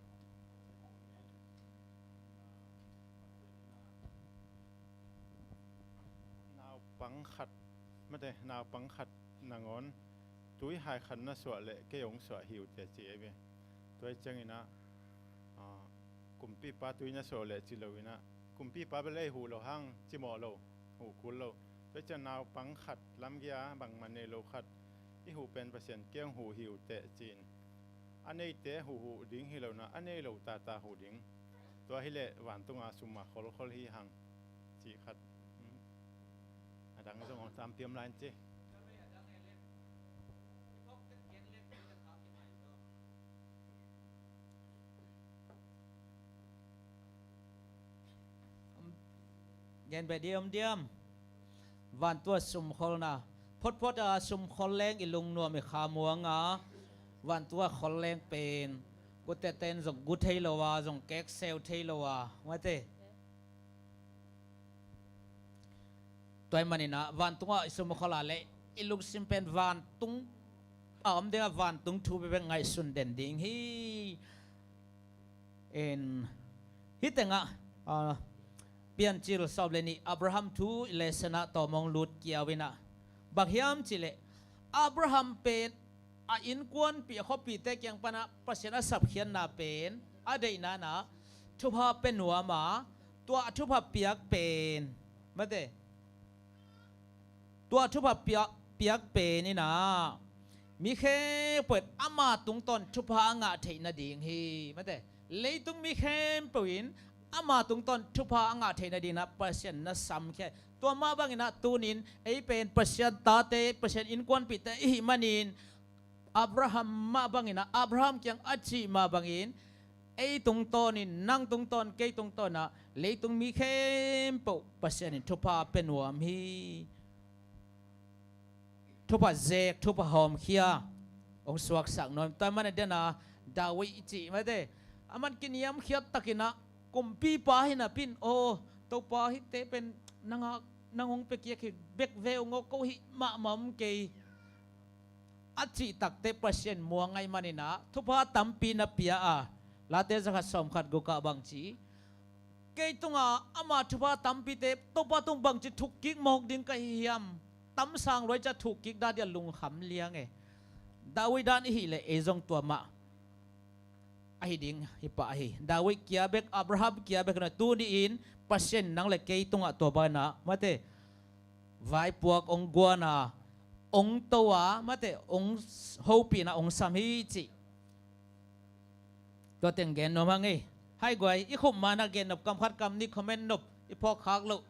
Naupang khat, mate, naupang khat nangawn tui hai khat na suah leh kei hong suah hi uh cia ci ei ve. Tua hi cianginah, ah, kumpipa tui na suah leh ci loinah, kumpipa bel ei huh lo hang, cimawh lo, huh kul lo. Tua hi ciang naupang khat lamgia bangmah nei lo khat i huh pen Pasian kei hong huh hi uh teh ci-in. A neite huhhuh ding hi lo na, a nei lo tata huh ding. Tua hileh vantunga sumah kholkhol hi hang cih khat. A dang zong hong tampiam lai ci. Gen beh diamdiam. Vantua sumkholna. Photphot a sumkhol leng i lungnuam i khamuang a, vantua khol leng pen Kutete in zong gu thei lo a, zong kekseu thei lo a, mate. Tua ahih manin ah vantungah i sum a khol a leh i lungsim pen vantung a om ding a, vantung thu bekbek ngaihsun den ding hi. In, hih tengah, ah, Piancil sawm le nih Abraham thu i lesson ah tawm hong lut kiau in ah, bang hiam cih leh Abraham pen a innkuanpih a khuapihte kiang pan ah Pasian a sapkhiatna pen a deihna in ah thupha pia nuam a, tua a thupha piak pen, mate, tua thupha piak, piak pen in ah mi khempeuh in ama tungtawn thupha a ngah theih nading hi, mate. Leitung mi khempeuh in ama tungtawn thupha a ngah theih nading in ah Pasian na samkhia hi. Tua mah bangin ah tuni-in ei pen Pasian tate, Pasian innkuanpihte i hih manin Abraham mah bangin ah, Abraham kiang a cih mah bangin ei tungtawnin, nang tungtawn, kei tungtawn ah leitung mi khempeuh Pasian in thupha pia nuam hi. Thupha zek, thupha hawmkhia hong suaksak nuam. Tua ahih manin ah den a David i cih, mate, aman kiniamkhiat takin ah kumpipa hi napi-in, aw, Topa, hihte pen nang a, nang hong piakhia hi bek ve ung aw, ko hih mahmah om kei, a cih takteh Pasian muang ahih manin ah thupha tampi na pia a. Late zakhat sawmkhat guk ah bangci, kei tungah ama thupha tampite Topa tung bangci thukkik mawk ding ka hi hiam? Tamsang lua hi ci-a thukkik dan ding a lungkham liang e. David dan i hih leh ei zong tua mah ahi ding hi pah hi. David kia bek, Abraham kia bek hi lo, tuni-in Pasian in nang le kei tungah tua bangin ah, mate, vaipuak hong guan a, hong to a, mate, hong hopih in ah hong sam hi cih tua teng gen nuam hang ei. Hai guai, i khum ma-in ah gen nop, kam khat kam nih comment nop, i phawk khak loh.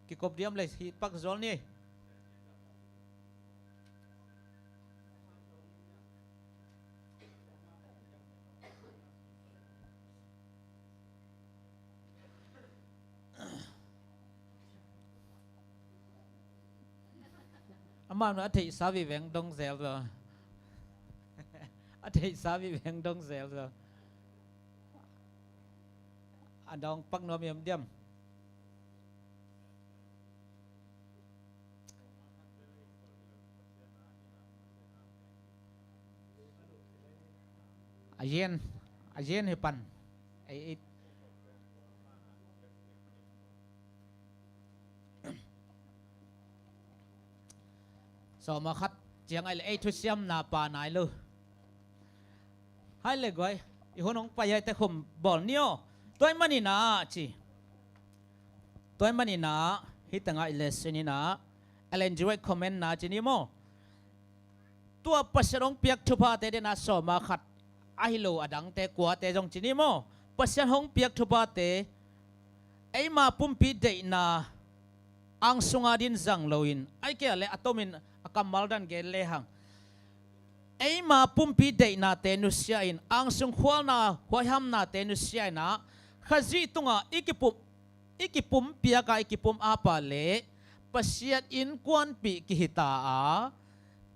Kikop diam leh hi pak zual ni. Amau a theihsa viveng dong zel zo. A theihsa viveng dong zel zo. A dong pak nuam hiam diam? A yen, a yen hi pan. Ei, ei. Sawma khat ciang ai le ei thusiamna pa nai lo. Hai le guai, i hun hong pai ai te khum bawl ni aw. Tua ahih manin ah ci. Tua ahih manin ah, hih tengah i lesson in ah, Ellen G White comment na ci ni maw. Tua Pasian hong piak thuphate den a sawma khat ahi lo a dangte kuate zong ci ni maw. Pasian hong piak thuphate eima pumpi deihna ang sunga din zang loin, ahih kei leh a tomin a kammal dan gen lehang, eima pumpi deihnate nusia in, angsung khualna huaihamnate nusia in ah, Khazih tungah i kipum, i kipumpiak a, i kipum apa leh Pasian innkuanpih kihi ta a,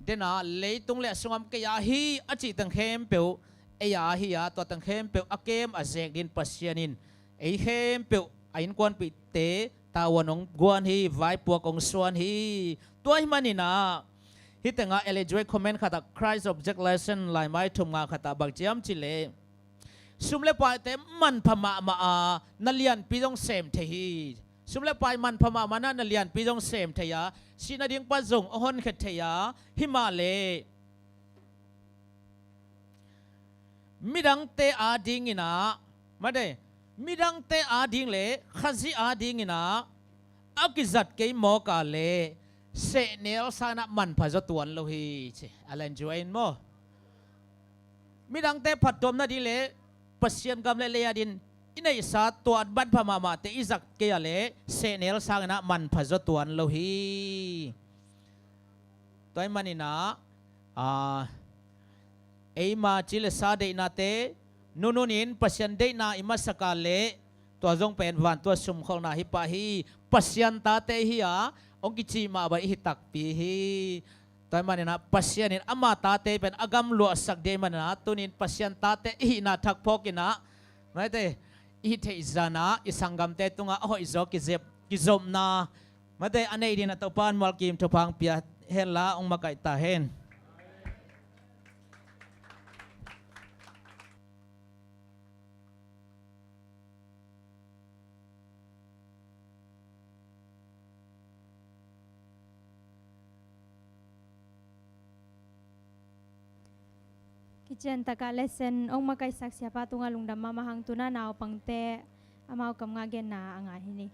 den a leitung le a sungah om kei a hi a cih teng khempeuh ei a hi a, tua teng khempeuh a kem a zek dingin Pasian in ei khempeuh a innkuanpihte tavuan hong guan hi, vaipuak hong suan hi. Tua ahih manin ah, hih tengah Ellen G White comment khatah, Christ Object Lesson, laimai thum nga khatah bang ci hiam cih leh, sum le paite manpha mahmah a, na lianpi zong sem thei hi. Sum le pai manpha mahmah na, na lianpi zong sem thei a, sihna ding pa zong a honkhia thei a, hi mah leh midangte adingin ah, mate, midangte ading le Khazih adingin ah a kizat kei mawk a leh sehnel sangin ah manpha zaw tuan lo hi ci. Ellen G White in maw. Midangte phattuam nading le Pasian gam le lei adingin i neihsa tua manpha mahmahte i zat kei a leh sehnel sangin ah manpha zaw tuan lo hi. Tua ahih manin ah, ah, eima ci le sa deihnate nunun in Pasian deihna i masak a leh tua zong pen vantung a sumkholhna hi pah hi. Pasian tate i hi a, hong kici mah bang i hi takpi hi. Tua ahih manin ah Pasian in ama tate pen a gamluahsak ding ahih manin ah, tuni-in Pasian tate i hihna thak phawkin ah, mate, i theih zah in ah i sanggamte tungah a hoihzaw kizep, kizopna, mate, a neih dingin ah Topa'n mualkim thupha hong pia hen la, hong makaih ta hen. Kician takah lesson hong makaihsak siapa tungah lungdam mahmah hang. Tu-in ah naupangte amau kamngah genna a ngai hi ni.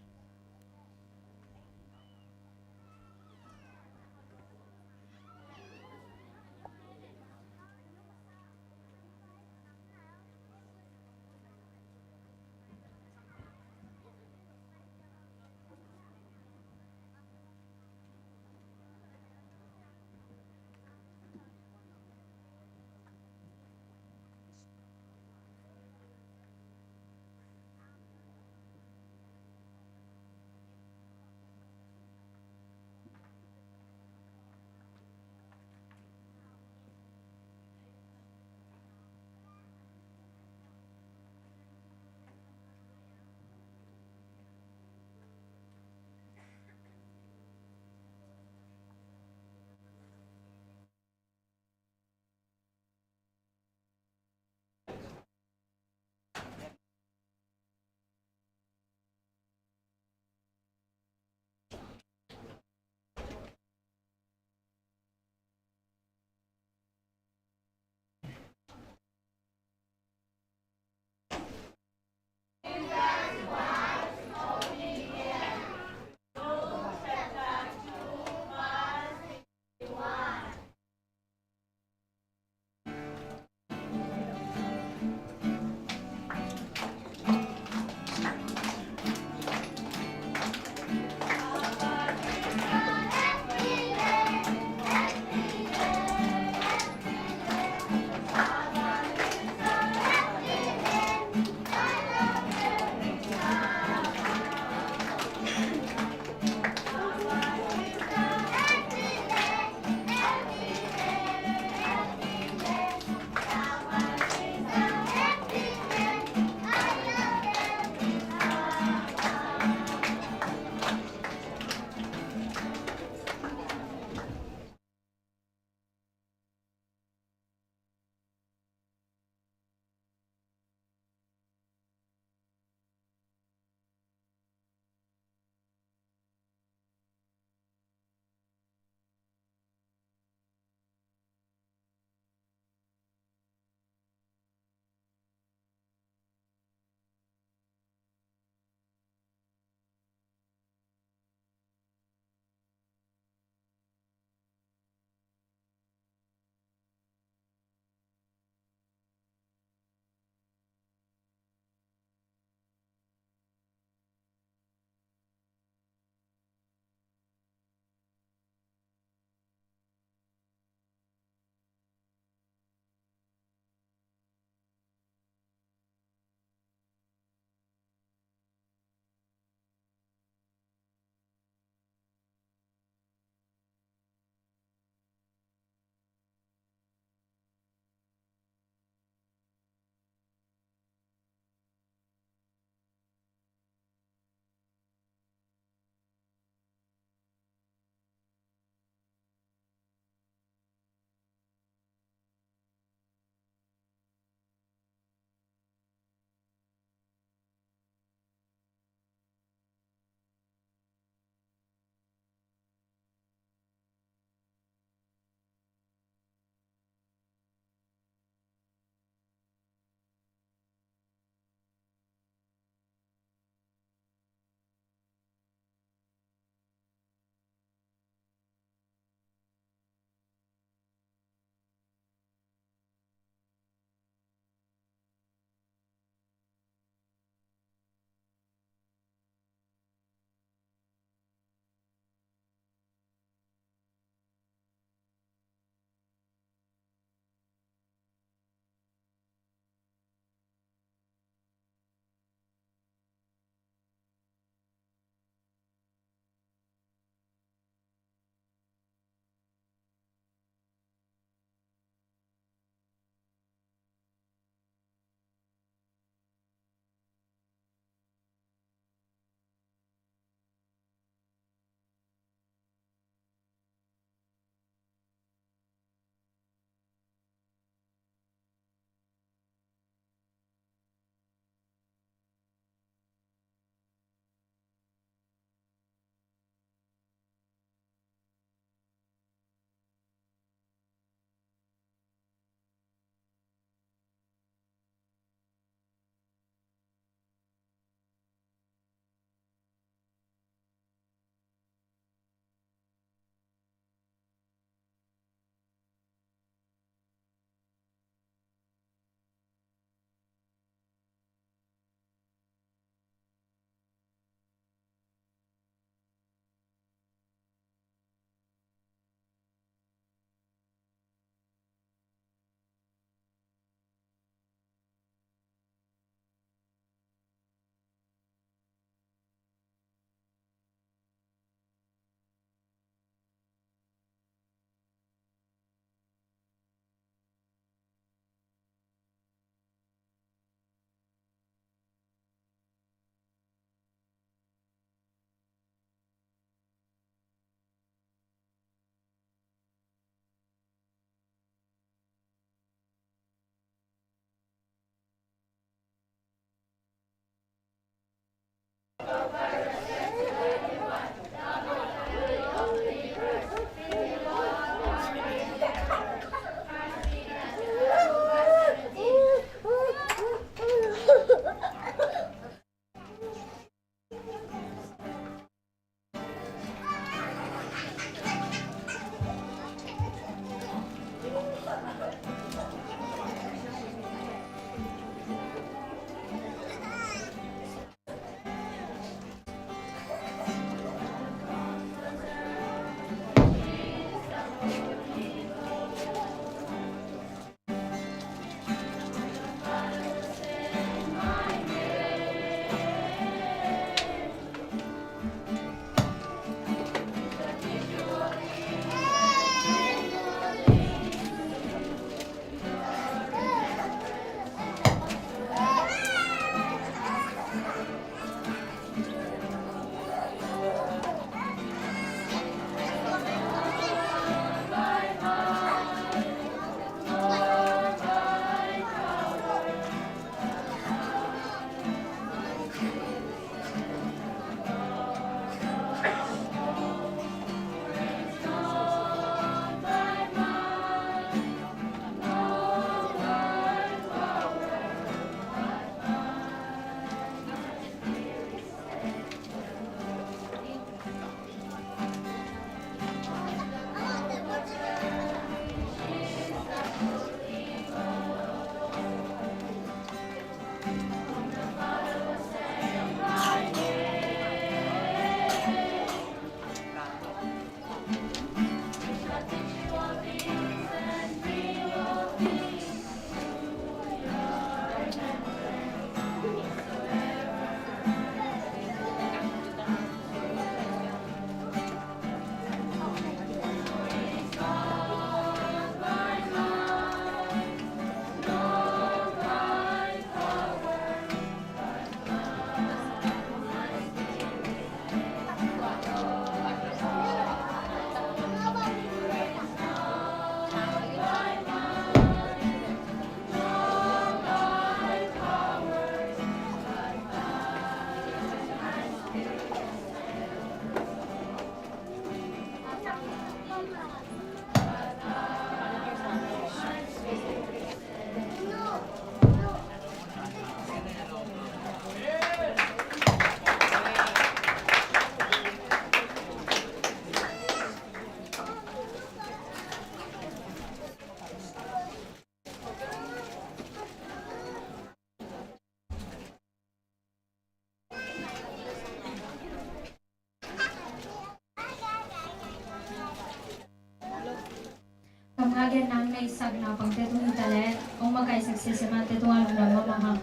Gen nang neihsak naupangte tung hi ta leh hong makaisak siasia mahte tungah lungdam mahmah hang.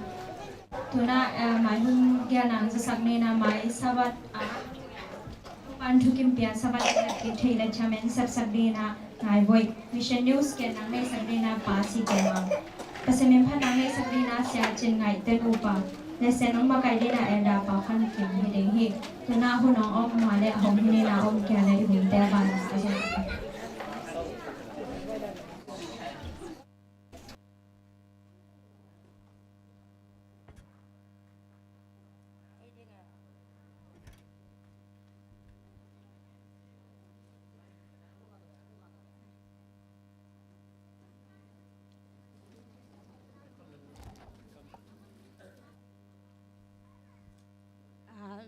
Tu-in ah, eh, mai hun gen nang zasak ni in ah, mai Sabbath ah pan thukim pian Sabbath ah kithei le chamen sepsak ding in ah Ngai Voih, Mission News gen nang neihsak ding in ah Pa Si Kei Mang, Pasian min phat nang neihsak ding in ah Sia Cin Ngaih Ten Upa, le Sian hong makai ding in ah Elder Pa Khan Kim hi ding hi. Tu-in ah hun hong om ma le hong hi in ah om kia le i hunte a ban a zong. Ah,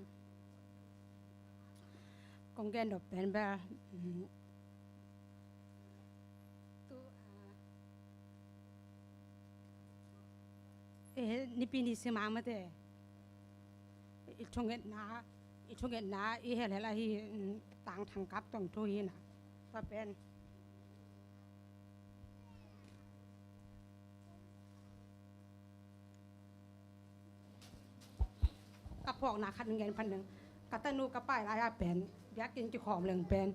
kong gen nop pen bel, mm, tu, ah, eh, Nipi ni sim a mate, i thungetna, i thungetna i helhel ahi, mm, Tang Thang Kap Tuang thu hi in ah. Tua pen ka phawkna khat ngen phat ning. Ka tanu ka pai lai-a pen biakinn kikhawm leng pen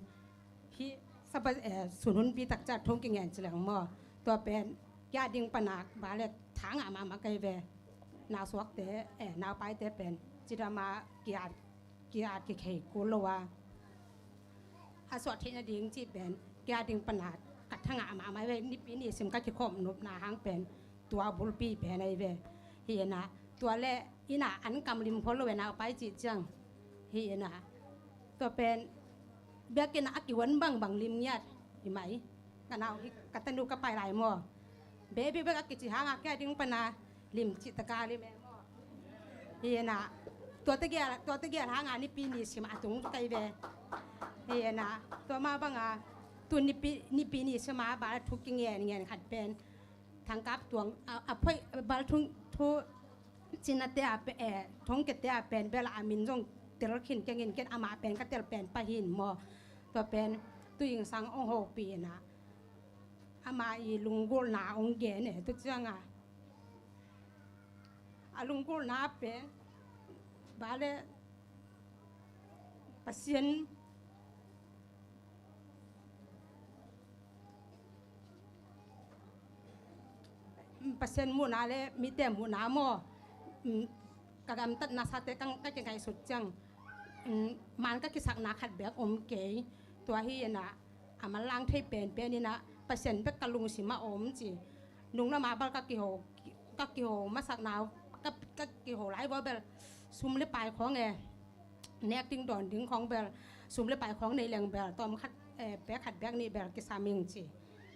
hih Sabbath, eh, sun hunpi tak ciang thu kingen ci leng maw. Tua pen kia ding pana ba le tha ngah mahmah kei ve. Nausuakte, eh, naupaite pen cidam a ki-at, ki-at kikhei kul lo a, a suah theih nading cih pen kia ding pana ka tha ngah mahmah ve. Nipi ni sim ka kikhawm nopna hang pen tua bulpi pen ahi ve. Hi in ah, tua le in ah an kam lim khol lo ve, naupai cih ciang. Hi in ah, tua pen biakinn ah a kihuan bangbang lim ngiat hi mai. Ka nau hi, ka tanu ka pai lai maw. Baby back a kici hang a kia ding pana lim cih taka lim e maw. Hi in ah, tua tegel, tua tegel hang a Nipi ni sim a tung kei ve. Hi in ah, tua mah bang a tu Nipi, Nipi ni sim a bal thu kingen ngen khat pen Thang Kap Tuang, a, a phoih bal thu, thu cinate a pe, eh, thongkiate a pen bel a min zong tel khin keng in, ken amah pen ka tel pen pah hi in maw. Tua pen tu ing sang hong hopih in ah, ama i lunggulhna hong gen e, tu ciang a, a lunggulhna pen ba le Pasian, Pasian muhna le mite muhna maw, mm, ka gamtat nasate ka, ka kingaihsut ciang, mm, man ka kisakna khat bek om kei. Tua hi in ah, a manlang thei penpen in ah Pasian bek ka lungsim a om ci. Nunglam a bal ka kiho, ka kiho masakna, ka, ka kiho lai vua bel sum le pai khawng e, nek ding dawn ding khawng bel, sum le pai khawng nei leng bel tawm khat, eh, pek khat bek nih bel kisam ing ci.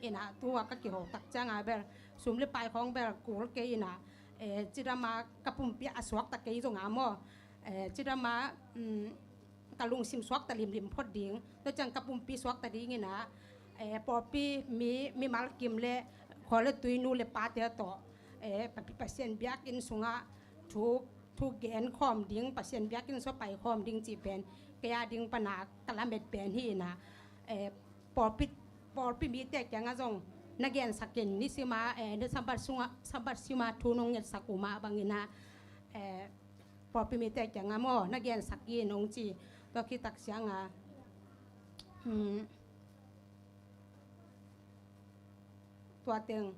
In ah tu a ka kiho tak ciang a bel sum le pai khawng bel kul kei in ah, eh, cidam a ka pumpi a suakta kei zong a maw, eh, cidam a, mm, ka lungsim suakta limlim phot ding, tua ciang ka pumpi suakta ding in ah, eh, pawlpi mi, mimal kim le khual le tui nu le pate tawh, eh, Pa, Pasian biakinn sungah thu, thu gen khawm ding, Pasian biakinn sungah pai khawm ding cih pen kei a ding pana ka lamet pen hi in ah, eh, pawlpi, pawlpi mite kiangah zong na gensak in, nisim a, eh, na Sabbath sungah, Sabbath sim a thu nong ngetsak uh mah bang in ah, eh, pawlpi mite kiangah maw na gensak in hong ci. Tua khit tak ciang a, hmm, tua teng,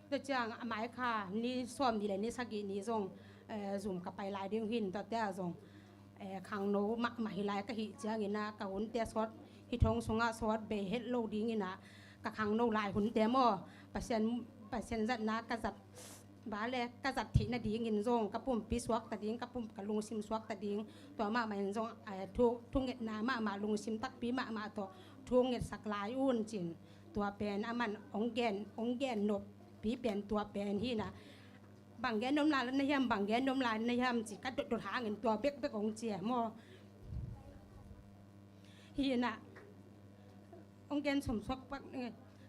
tua ciang a mai kha ni sawm ni le ni sagih ni zong, eh, zum ka pai lai ding hi in, tuate ah zong, eh, khangno mahmah hi lai ka hih ciang in ah ka hunte sawt, hih thong sungah sawt bei het lo ding in ah ka khangno lai hunte maw, Pasian, Pasian zatna ka zat ba le ka zat theih nadingin zong ka pumpi suakta ding, ka pum, ka lungsim suakta ding, tua mahmah in zong, eh, thu, thungetna mahmah, lungsim takpi mahmah tawh thu ngetsak lai un cin. Tua pen aman hong gen, hong gen noppi pen tua pen hi in ah, bang gen nuam lai na hiam, bang gen nuam lai na hiam ci ka dotdot hangin tua bekbek hong ci e maw. Hi in ah, hong gen sumsuak pak,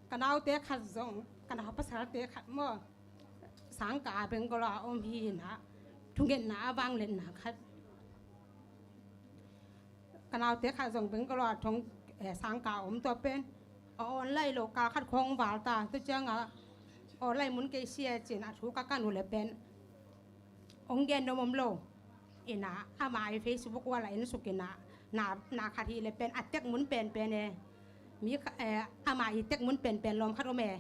ka naute khat zong, ka nau pasalte khat maw, sangka Bangalore a om hi in ah, thungetna a vangliatna khat. Ka naute khat zong Bangalore a thong, eh, sangka a om, tua pen A online lo kal khat khawng val ta, tua ciangah online mun kei sia cin a thu ka kan uh le pen hong gen nuam om lo. Ina ama i Facebook wall ah en suk ina, na, na khat hi le pen a tek mun penpen e. Mi kha-, eh, ama i tek mun penpen lawm khat om e.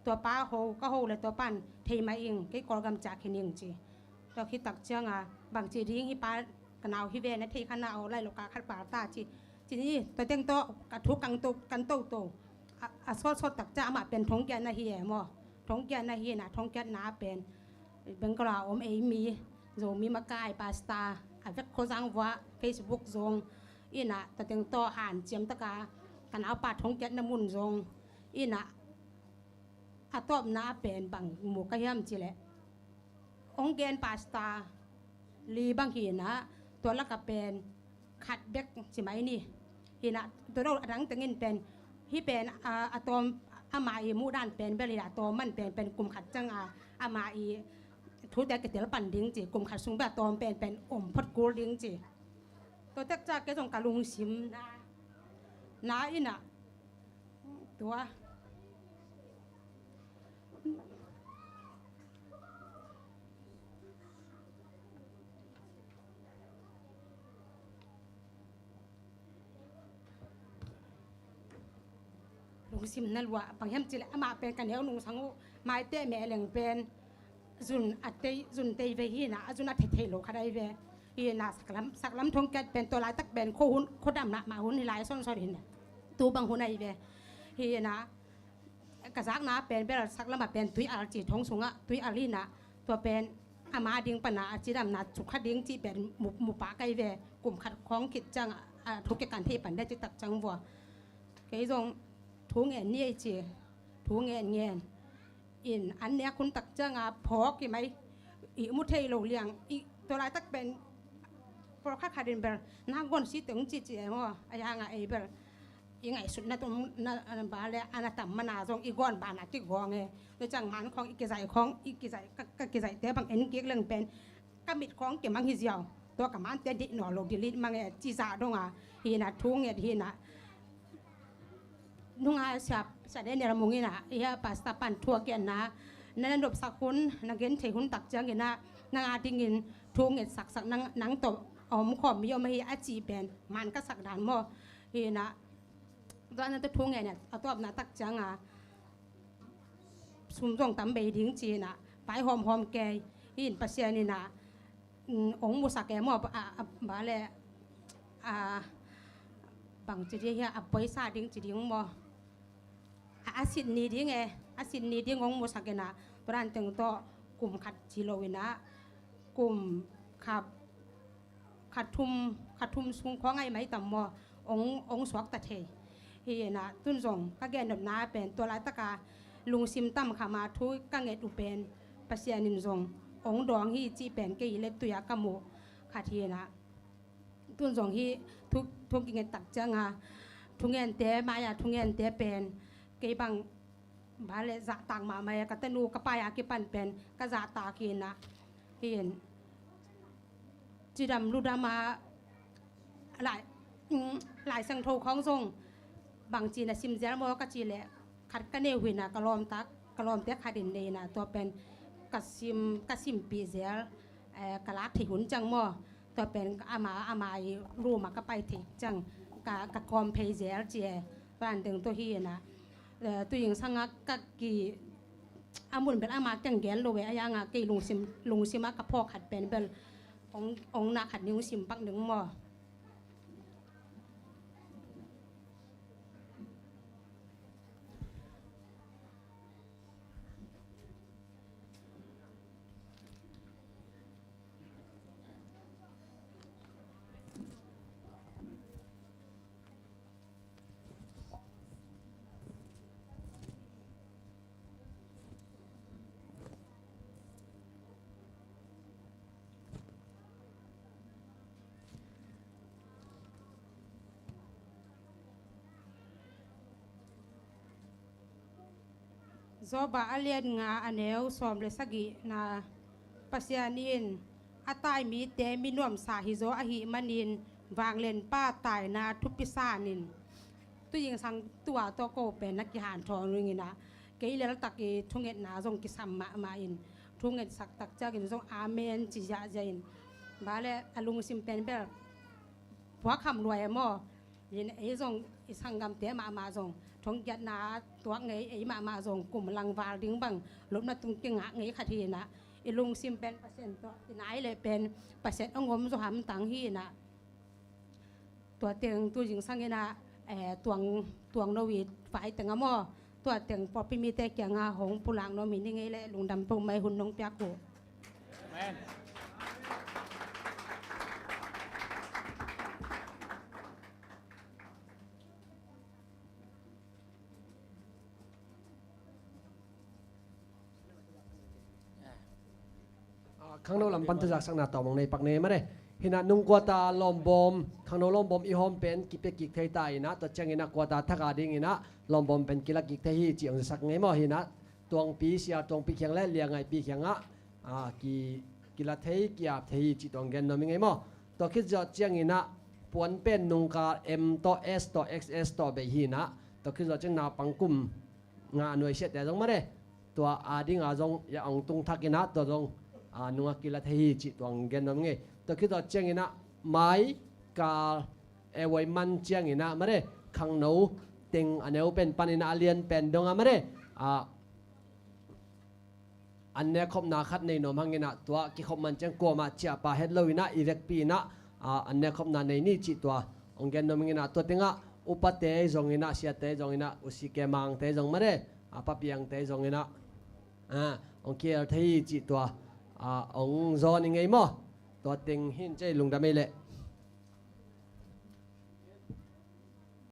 Tua pa ho, ka ho le tua pan thei mah ing, kei Kawlgam ciah khin ing ci. Tua khit tak ciangah bangci ding hi pa, ka nau hi ve, na thei kha na, online lo kal khat val ta ci. Ci ni, tua teng tawh ka thu kan to, kan to to. A, a sawtsawt tak ciang amah pen thongkiatna hi e maw. Thongkiatna hi na, thongkiatna pen Bangalore a om ei mi, Zomi makai pastor, a vek Khuazang vua Facebook zong. Ina tua teng tawh hanciam taka ka naupa thongkiatna mun zong. Ina a tawpna pen bang mu ka hiam ci leh, hong gen pastor li bang hi na, tua laka pen khat bek ci mai ni. Hi na, tua lo a dang tengin pen, hi pen a, a tawm, ama i muhdan pen bel hi na, a tawm man pen pen kum khat ciang a, ama i thute kitel pan ding ci, kum khat sung bel a tawm penpen om phot kul ding ci. Tua tek ciang kei zong ka lungsim na, na ina, tua lungsim na lua, bang hiam ci leh amah pen ka neu nungsang uh, maite meh leng pen zun a tei, zun tei ve hi na, a zun a thei thei lo kha dai ve. Hi na, saklam, saklam thongkiat pen tua laitak pen khuahun, khuadamna mah hun hi lai sonsot hi na. Tu bang hun ahi ve. Hi na, ka zakna pen bel saklam a pen tui al ci, thong sungah tui al hi na, tua pen ama ding pana a cidamna cukha ding ci pen mu, mu pah kai ve. Kum khat khawng khit ciang a, a thu kikan thei pan de ci tak ciang vua. Kei zong thu ngen ni ei ci, thu ngen ngen. In an nek hun tak ciang a phawk hi mai. I mu thei lo liang, i tua laitak pen pawlkhat khat in bel na gawn si teng ci ci e maw. A yang a ei bel i ngaihsutna tum na, na ba le, a na tam mana zong i gawn bana kigawng e. Tua ciang man khawng i kizaih khawng, i kizaih, ka, ka kizaihte bang en kik leng pen ka mit khawng kimang hi ziau. Tua ka mante deih nawn lo, delete mang e, ci zah dong a. Hi na, thu nget hi na. Nunga sia, sia Daniel Mung ina, hi a pastor pan thu a gen na, na, na nopsak hun, na gen thei hun tak ciang ina, nang a dingin thu nget saksak nang, nang tawh a om khawm mi om ahi a ci pen man ka sak dan maw. Hi na, tua na tua thu nget na, a tawpna tak ciang a sum zong tam bei ding ci na, pai hawmhawm kei, hi in Pasian ina, mm, ong musak e maw, a, a, ba le, a, bang ci ding hia, a poisa ding ci ding maw. A, a sit ni ding e, a sit ni ding ong musak ina, tua dan teng tawh kum khat ci lo ina, kum khat kha thum, kha thum sung khawng ahi mai tam maw, ong, ong suakta thei. Hi na, tun zong ka gennopna pen tua laitaka lungsim tam kha ma thu ka nget uh pen Pasian in zong ong dawng hi cih pen kei le tui-a ka muh khat hi na. Tun zong hi thu, thu kinget tak cianga thungente, mai-a thungente pen kei bang ba le zahtak mahmah e, ka tanu ka pai-a kipan pen ka zahtak hi na. Hi in cidam ludam a lai, mm, Lai Siangtho khawng zong bangci na sim zel maw ka cih leh khat ka nei uh hi na, ka lawmtak, ka lawmte khat in nei na, tua pen ka sim, ka simpih zel, eh, ka lak theih hun ciang maw, tua pen ama, ama i room ah ka pai theih ciang ka, ka kawm phei zel ci e. Tua dan teng tua hi na, eh, tu-in sangah ka ki a mun bel ama kiang gen lo e, a yanga kei lungsim, lungsim a ka phawk khat pen bel ong, ong na khat ning sim pak ning maw. Job a lian nga a neu sawm le sagihna, Pasian in a tai mite mi nuamsa hizaw ahih manin vanglianpa taina thupi sanin Tu zingsang tua tawh ko pen na kihanthawn ringin ah, kei leltak i thungetna zong kisam mahmah in, thungetsak tak ciangin zong amen ci ziahziah in. Bale a lungsim pen bel puakham luai e maw. In ei zong i sanggamte mahmah zong thongkiatna tuak ngei, ei mahmah zong kum langval ding bang lupna tung kingah ngei khat hi in ah, i lungsim pen Pasian tawh i nai leh pen Pasian hong om zaw hamtang hi in ah. Tua teng tu zingsang in ah, eh, tuang, tuang no i vai teng a maw, tua teng pawlpi mite kiangah hong pulak nuam hi ning ei leh, lungdam peuhmah, hun nong piak uh. Amen. Ah, khangno lam pan thuzaksakna tawm hong nei pak ni mare. Hi in ah nung kuata lawmbawm, khangno lawmbawm i hawm pen kipia kik thei ta in ah, tua ciangin ah kuata thak a dingin ah lawmbawm pen kila kik thei hi cih hong zasak ngei maw. Hi in ah Tuangpi, Sia Tuangpi kiang leh Liangngaipi kiangah, ah, ki, kila thei, ki-ap thei hi cih tua hong gen nuam ing ei maw. Tua khit zawh ciangin ah puan pen nungkal M tawh, S tawh, X S tawh bei hi in ah, tua khit zawh ciang naupang kum nga nuaisiahte zong mare, tua a dinga zong ya hong tung thak in ah, tua zong, ah, nungah kila thei hi cih tua hong gen nuam ing ei. Tua khit zawh ciangin ah mai, kal, e, voi man ciangin ah mare, khangno teng a neu pen panin ah a lian pen dong ah mare, ah, an nekkhopna khat nei nuam hangin ah, tua kikhop man ciang kuamah ciahpah het lo in ah, i vekpi in ah, ah, an nekkhopna nei ni cih tua hong gen nuam ing in ah, tua tengah upate zongin ah, siate zongin ah, usike mangte zong mare, ah, papiangte zongin ah, ah, hong kiel thei hi cih tua, ah, hong zawn ing ei maw. Tua teng hi in cei, lungdam ei leh.